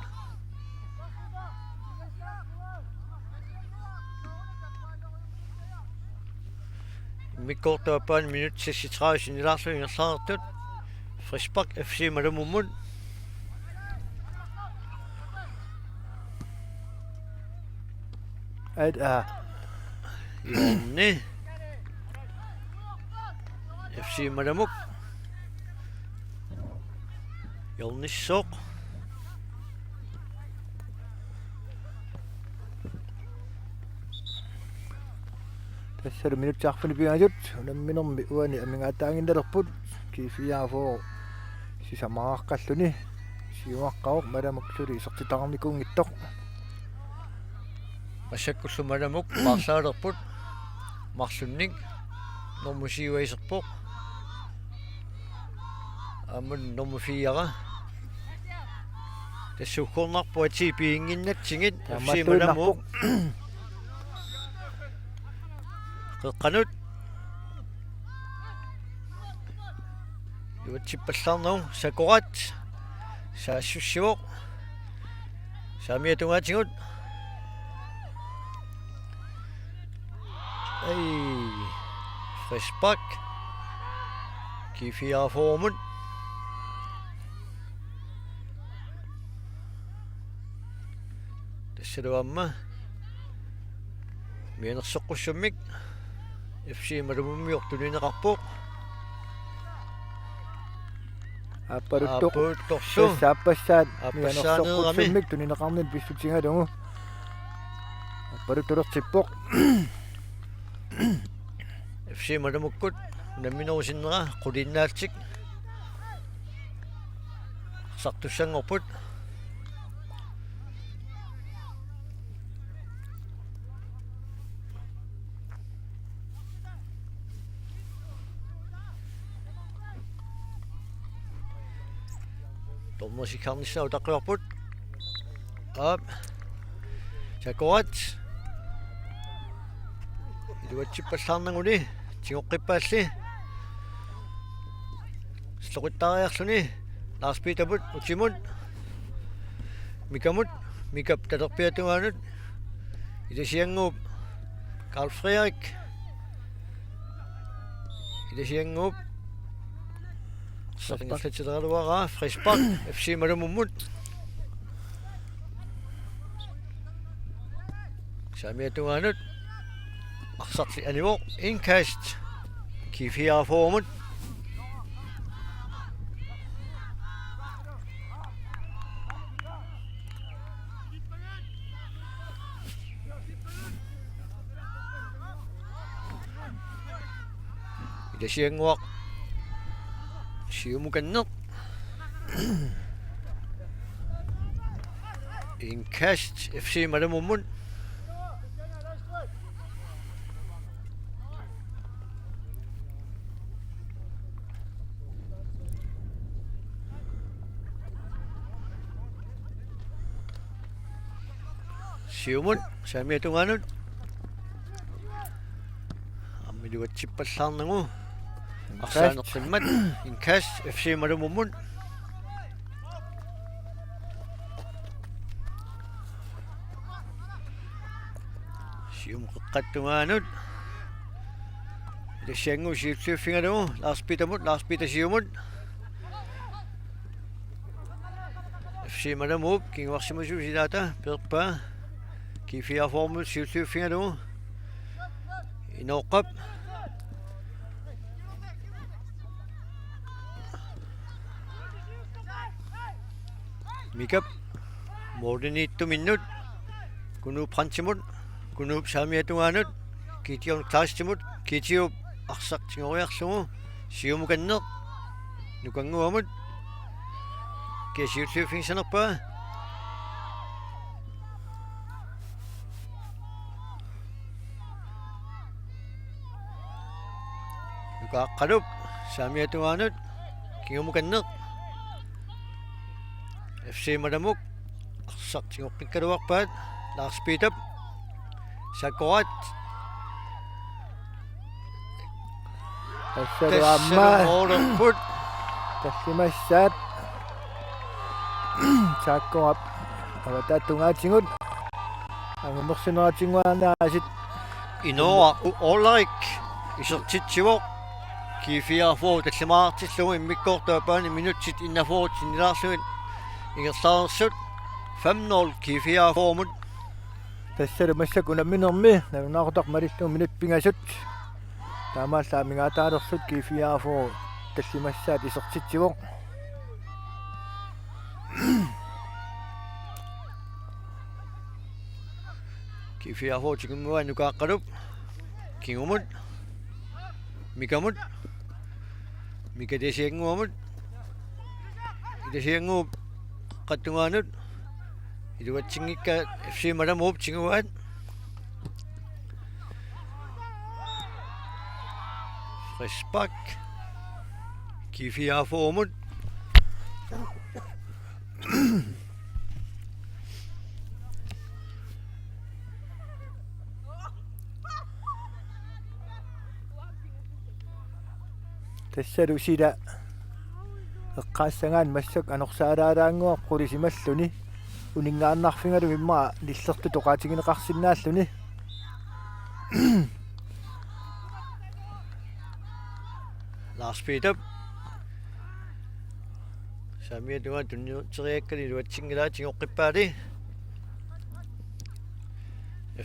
Immikkoortup aappaani minut seksogtredive sinnilaarlugu ingerlareertut. Frispark F C Malamummut. At, aa. Hjørne. F C Malamuk. Hjørnissooq. Tassalu minutsit arfineq-pingasut unamminermi uani amigaataaginnalerput. G fireogfyrre sisamaraqqalluni siuaqqavoq, Malamuk suli isertitaqarnikuunngitsoq. Massakkullu Malamuk paarlaalerput. Marlunnik nummer syv iserpoq. Aamma nummer fire. Tassa uggornarpoq atii piginnginnatsigit. F C Malamuk. Taamaattuinnarpoq. Qeqqanut. Iluatsippallaarnagu Sakorat. Saassussivoq. Saamiata tungaatigut. Ei. Frispark. G fireogfyrremut. Tassalu aamma mianersoqqussummik F C Malamummiortulineqarpoq. Aappaluttoq. Aappaluttorlu. Tassa aappassaat. Aappassaat mianersoqqussummik tunineqarnini pissutigalugu. Aappaluttulertippoq. F C Malamukkut unamminerup sinnera quliinnaallutik arsartussanngorput. Dommersikkarnissaa utaqqivarput. Aap. Saakkoraat. Iluatsippallaarnaguni. Tigoqqippaalli. Soqittaariarluni. Lars Petermut, utimut. Mikamut, Mikap talerpiata tungaanut. Ilasiannguup Karl Frederik. Ilasiannguup. Saringerlatsileraluaraa frispark F C Malamummut. Saamiata tungaanut. Arsarli anivoq indkast. G fireogfyrremut. Ilasiannguaq. Siumukanneq. Indkast F C Malamummut. Siumut, saamiata tungaanut. Aamma iluatsippallaarnagu. Arsaaneqimmat, indkast F C Malamummut. Siumut qeqqata tungaanut. Ilasiannguup siulliuffigalugu Lars Petermut, Lars Peter Siumut. F C Malamuup kinguarsimasuup ilaata peerpaa. G fireogfyrremut siulliuffigalugu. Inooqqap. Mikap. Målimiittuminnut. Kunuup Brandtimut. Kunuup saamiata tungaanut. Gideon Kleistimut. Gideop arsaq tigoriarlugu. Siumukanneq. Nukannguamut. Kia siulliuffigissanerpaa. Nukaaqqalup saamiata tungaanut kingumukanneq. F C Malamuk arsaq tigoqqikkaluarpaat. Lars Peterip. Saakkoraat. Tassalu aamma. Tassalu moolerput. Tallimassaat. Saakkorap avataata tungaatigut. Angumersineratigut aasiit. Inoora U-, Ulrik isertitsivoq. G fireogfyrre tallimaartillugu immikkoortup aappaani minutsit enogfyrre sinnilaarlugit ingerlareersut. Fem nul G fireogfyrremut. Tassalu massakkut unamminermi nalunaaqutaq malillugu minutsit pingasut. Taamaallaat amigaataalersut G fireogfyrre tallimassaat isertitsivoq. G fireogfyrre tikinnguaa Nukaaqqalup. Kingumut. Mikamut. Mika ilasiannguamut. Ilasiannguup qeqqata tungaanut. Iluatsinngikkaat F C Malamuup tiguaat. Frispark. G fireogfyrremut. Tassalu sila eqqaassagaanni massakkut anorsaalaalaannguaq qulit simalluni. Uninngaannarfigalugu immaqa nillertut oqaatigineqarsinnaalluni. Lars Peterip. Saamiata tungaanut tunniuteriakkani iluatsinngilaa, tigoqqippaali.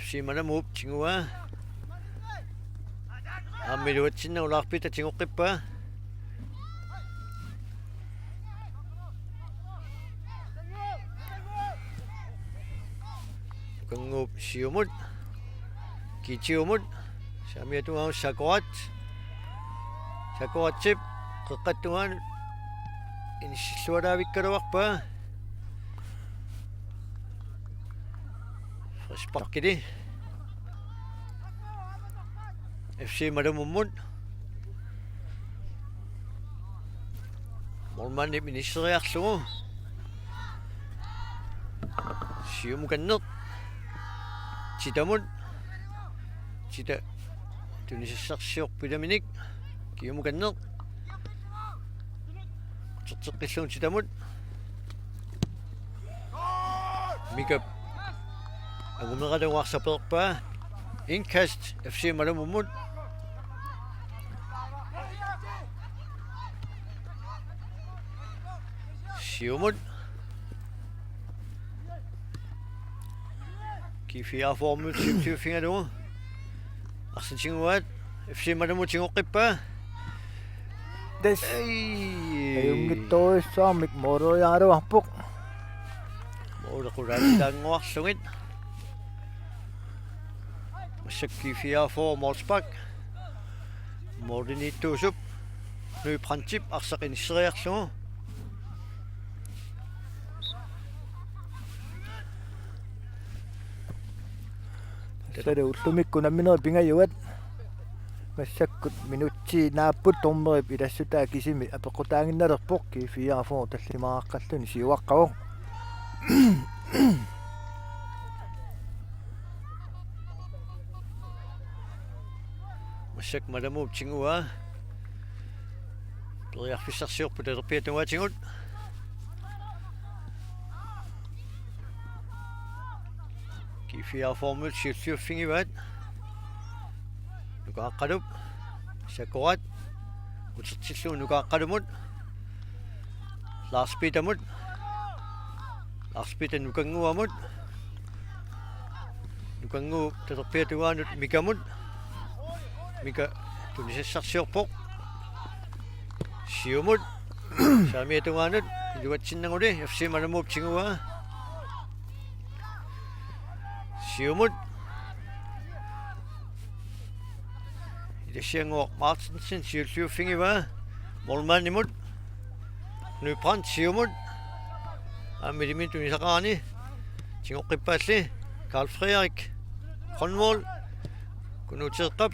F C Malamuup tiguaa. Aamma iluatsinnagu Lars Peterip tigoqqippaa. Siumut. Kitiumut. Saamiata tungaanut Sakorat. Sakoratsip qeqqata tungaanut inissilluaraavikkaluarpaa. Frisparkili. F C Malamummut. Målmandip inisseriarlugu. Siumukanneq. Titamut. Tita tunisassarsiorpoq ilaminik. Kiumukanneq. Terteqqillugu Titamut. Mikap angumeralugu arsaq peerpaa. Indkast F C Malamummut. Siumut. G fireogfyrre-mut siutsiuffigalugu. Arsaq tiguaat. F C Malamut tigoqqippaa. Tassa. Ei. Ajunngitsorujussuarmik måleriaraluarpoq. Måli qulaatilaannguarlugit. Massakkut G fireogfyrre målspark. Målimiittuusup Knud Brandtip arsaq inisseriarlugu. Tassali ullumikkut unamminerit pingajuat. Massakkut minutsit naapput dommerip ilassutaa kisimi apeqqutaaginnalerpoq, G fireogfyrre tallimaaqqalluni siuaqqavoq. Massakkut Malamuup tiguaa. Periarfissarsiorput talerpiata tungaatigut. G fireogfyrre-mut siulliuffigivaat. Nukaaqqalup. Sakorat. Utertillugu Nukaaqqalumut. Lars Petermut. Lars Peter Nukannguamut. Nukannguup talerpiata tungaanut Mikamut. Mika tunisassarsiorpoq. Siumut. Saamiata tungaanut. Iluatsinnaguli F C Malamuup tiguaa. Siumut. Ilassiannguaq Martinsen siulliuffigivaa. Målmandimut. Knud Brandt siumut. Aamma ilaminik tunisaqarani. Tigoqqippaalli. Karl Frederik Grønvold. Kunuuteeqqap.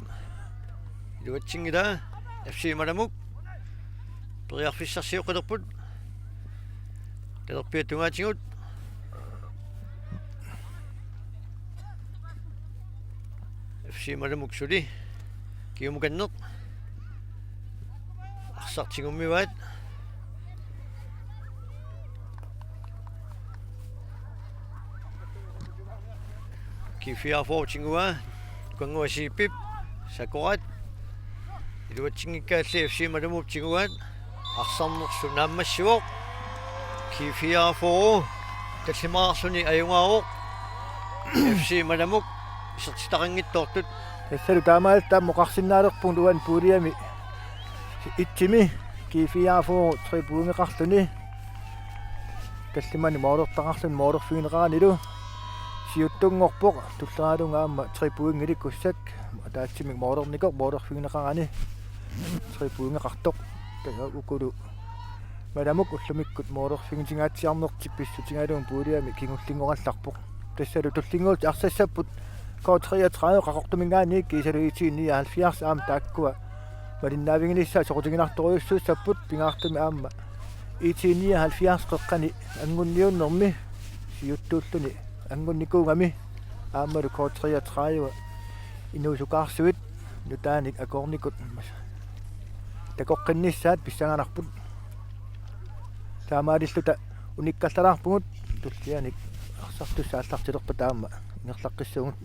Iluatsinngilaa. F C Malamut. Periarfissarsioqqilerput. Talerpiata tungaatigut. F C Malamut suli. Kiumukanneq. Arsaq tigummivaat. G fireogfyrre tiguaa. Nukannguaq Siipip. Sakorat. Iluatsinngikkaat F C Malamuup tiguaat. Arsarnerlu naammassivoq. G fireogfyrre tallimaarluni ajugaavoq. F C Malamut isertitaqanngitsoortut. Tassalu taamaalilluta aamma oqarsinnaalerpugut uani puuliami itsimi G fireogfyrre tre pointeqarluni. Tallimanik moolertaqarluni moolerfigineqaranilu siuttunngorpoq, tulleriiaannarlunga aamma tre pointilikkussak ataatsimik moolernikoq moolerfigineqarani tre pointeqartoq. Taava ukulu Malamut ullumikkut moolerfigitingaatsiarnertik pissutigalugu puuliami kingullinngorallarpoq. Tassalu tullinnguutit arsassapput K treogtredive Qaqortuminngaanniit kiisalu I T nioghalvfjerds aamma taakkua malinnaaviginissaat soqutiginartorujussuussapput, pingaartumik aamma I T nioghalvfjerds qeqqani angunniunnermi siuttuulluni angunnikuugami aammalu K treogtredive inuusukaarsuit nutaanik akoornikut takoqqinnissaat pissanganarput. Taamaalilluta unikkallalaarpugut, tullianik arsartussat aallartilerpata aamma ingerlaqqissuugut.